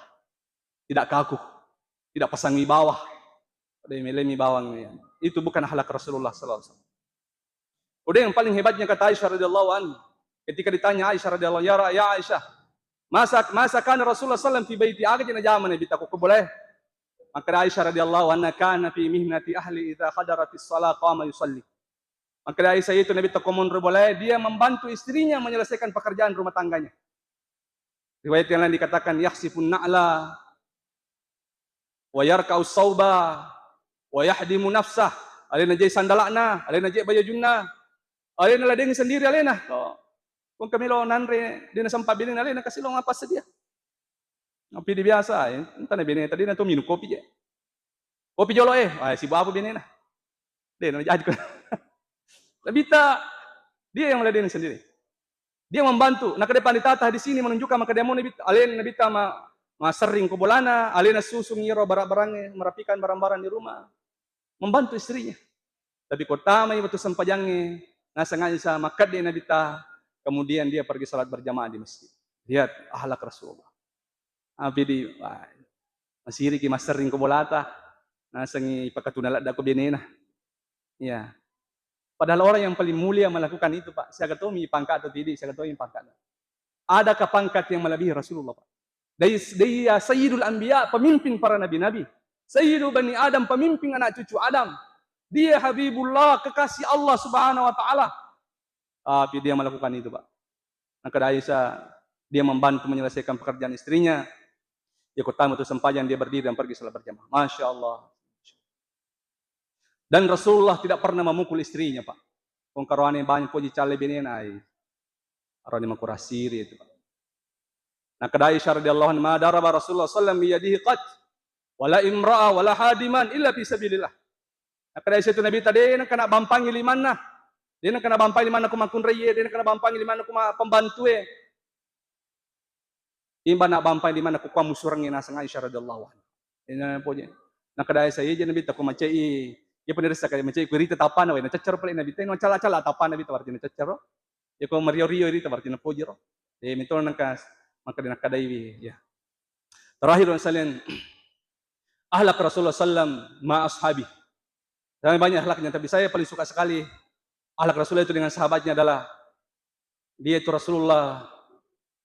Tidak kaku. Tidak pasang wibawa. Pada melemi bawang. Itu bukan akhlak Rasulullah sallallahu alaihi wasallam. Udah, yang paling hebatnya, kata Aisyah radhiyallahu anha, ketika ditanya Aisyah radhiyallahu, "Ya Ra-, ya Aisyah, masa, masa kana Rasulullah sallam fi baiti, aga je najama Nabitta ko bolae?" Maka Aisyah radhiyallahu anha, "Kana fi mihnati ahli, idza hadaratis shalah qama yusalli." Maka Aisyah itu Nabitta ko monro bolae, dia membantu istrinya menyelesaikan pekerjaan rumah tangganya. Riwayat yang lain dikatakan, "Yakhsifun na'la, wa yarka'us sauba, wa yahdimu nafsah." Alena je sandala'na, alena je bajajunna, alena ladeng sendiri alena. Oh. Kong kamelo nanre, dena sempat bini alena, kasih lo ngapa sedia. Tapi di biasa, eh, entah na bini tadi na tu minum kopi je. Kopi jolo, eh, ah, sibuk apa bini na? Deh, na jadi. Nabitta, dia yang meladeni sendiri. Dia membantu. Nah, kede panditata di sini menunjukkan maka dia mau Nabitta, alena Nabitta ma, ma sering ko bolana, alena susung iro barang-barangnya, merapikan barang-barang di rumah, membantu istrinya. Tapi ko tamai waktu sempajangnge, naseng Aisyah, makkeda Nabitta, kemudian dia pergi salat berjamaah di masjid. Lihat akhlak Rasulullah. Apa di, wah, masiriki massering ko bolata, nasengi pakatuna ladda ko benena. Ya. Padahal orang yang paling mulia melakukan itu, Pak. Siaga tomi pangkat atau tidak, siaga tomi pangkat. Adakah pangkat yang melebihi Rasulullah, Pak? Dia, dia Sayyidul Anbiya, pemimpin para nabi-nabi. Sayyidu Bani Adam, pemimpin anak cucu Adam. Dia Habibullah, kekasih Allah Subhanahu wa Ta'ala. Tapi dia melakukan itu, Pak. Maka Aisyah, dia membantu menyelesaikan pekerjaan istrinya. Dia kota itu sempajang, dia berdiri dan pergi salat berjamaah. Masya Allah. Dan Rasulullah tidak pernah memukul istrinya, Pak. Kong karoane banyak poji calle benena, ai. Aroni makurasiri itu, Pak. Nah, kada Aisyah radhiyallahu anha, "Ma daraba Rasulullah sallam biyadihi qat, wala imra'a, wala hadiman, illa fi sabilillah." Nah, kada Aisyah itu Nabitta de nengka nabampangi limanna. De nengka nabampangi limanna ko makkunraie, de nengka nabampangi limanna ko ma-, pembantue. Imba nabbampai limanna kukua musurengnge naseng Aisyah radhiyallahu anha. Ina poje. Nakada Aisyah, "Iya je Nabitta ko macai, iya pun ressa kali macai ku rita tapana we, nacaccaro pale Nabitta, no cala-cala tapana Nabitta berarti nacaccaro. Iya ko mario-rio rita berarti napojiro." Eh, mito nangka, maka nakadai wi, ya. Terakhir, sekalian, akhlak Rasulullah sallam ma ashabi. Dan banyak akhlaknya, tapi saya paling suka sekali akhlak Rasulullah itu dengan sahabatnya adalah dia itu Rasulullah,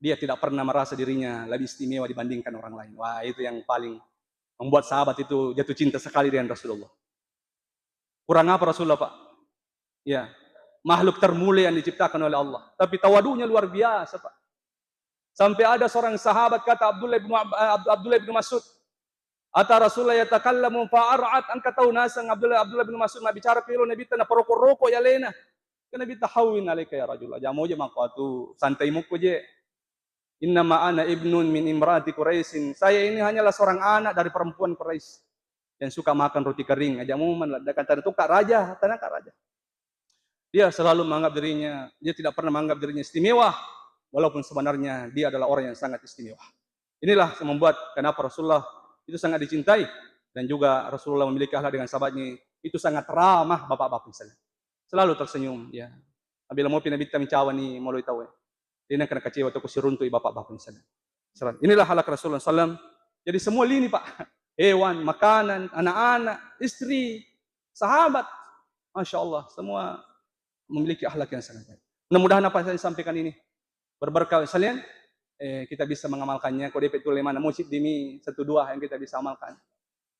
dia tidak pernah merasa dirinya lebih istimewa dibandingkan orang lain. Wah, itu yang paling membuat sahabat itu jatuh cinta sekali dengan Rasulullah. Kurang apa Rasulullah, Pak? Ya, makhluk termulia yang diciptakan oleh Allah. Tapi tawadunya luar biasa, Pak. Sampai ada seorang sahabat, kata Abdullah bin Ab-, Abd-, Abdullah bin Mas'ud, "Ata Rasulullah yatakallamu fa'ar'at." Engka tau naseng Abdullah, Abdullah bin Mas'ud mabbicara ko elo Nabitta, naparoko-roko i alena. Kata Nabitta, "Hawwin alaika ya Rasulullah. Jamo je mako atu, santai muko je. Innama ana ibnun min imraati Quraisyin. Saya ini hanyalah seorang anak dari perempuan Quraisy yang suka makan roti kering. Aja muman lah, kata itu kak raja, tanah kak raja." Dia selalu menganggap dirinya, dia tidak pernah menganggap dirinya istimewa, walaupun sebenarnya dia adalah orang yang sangat istimewa. Inilah yang membuat kenapa Rasulullah itu sangat dicintai, dan juga Rasulullah memiliki akhlak dengan sahabatnya itu sangat ramah, bapak-bapak sekalian. Selalu tersenyum, ya. Apabila mau Nabitta mencawani mulai tahu, ya. Dia kena kecewa atau kusiruntu bapak-bapak sekalian. Selalu. Inilah akhlak Rasulullah sallam. Jadi semua lini, Pak. Hewan, makanan, anak-anak, istri, sahabat. Masya Allah, semua memiliki akhlak yang sangat baik. Mudah-mudahan apa yang saya sampaikan ini berberkah sekalian. Eh, kita bisa mengamalkannya. Kode petu lemana musik dimi satu dua yang kita bisa amalkan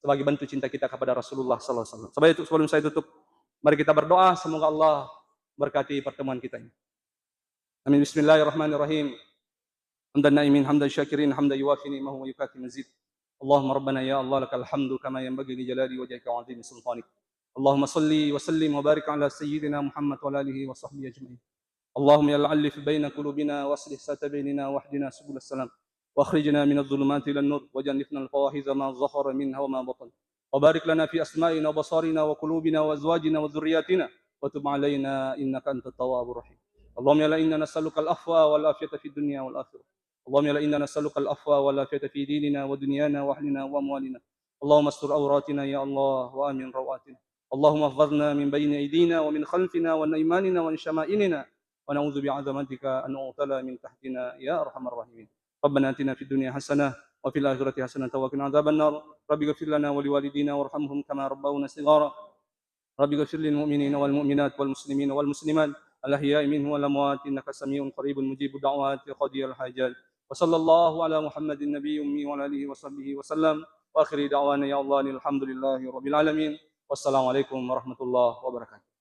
sebagai bentuk cinta kita kepada Rasulullah sallallahu alaihi wasallam. Sebab itu, sebelum saya tutup, mari kita berdoa, semoga Allah berkati pertemuan kita ini. Amin. Bismillahirrahmanirrahim. Hamdan na'imin, hamdan syakirin, hamdan yuwafi ni'mahu wa yukafi mazid. Allahumma rabbana ya Allah, lakal hamdu kama yanbaghi li jalali wajhika wa azimi sultanik. Allahumma salli wa sallim wa barik ala sayyidina Muhammad wa ala alihi wa sahbihi ajma'in. Allahumma ya Allah, allif baina qulubina wa aslih sata bainina wahdina subul salam. Wa akhrijna minadh dhulumati ilan nur, wa jannibnal fawahisha ma dhahara minha wa ma batan. Wa barik lana fi asma'ina wa basarina wa qulubina wa azwajina wa dhurriyyatina, wa tub alaina innaka antat tawwabur rahim. Allahumma ya Allah, inna nas'aluka al-afwa wal afiyata fid dunya wal akhirah. Allahumma ya Allah, inna nas'aluka al-afwa wal afiyata fi dinina wa dunyana wa ahlina wa amwalina. اللهم استر عوراتنا يا الله وآمن روعاتنا. اللهم احفظنا من بين أيدينا ومن خلفنا وعن أيماننا وعن شمائلنا، ونعوذ بعظمتك أن نغتال من تحتنا يا أرحم الراحمين. ربنا آتنا في الدنيا حسنة وفي الآخرة حسنة وقنا عذاب النار. رب اغفر لنا ولوالدينا وارحمهم كما ربونا صغارا. رب اغفر للمؤمنين والمؤمنات والمسلمين والمسلمات الأحياء منهم والأموات إنك سميع قريب مجيب الدعوات يا قاضي الحاجات. وصلى الله على محمد النبي الأمي وعلى آله وصحبه وسلم. وآخر دعوانا يا الله أن الحمد لله رب العالمين. والسلام عليكم ورحمة الله وبركاته.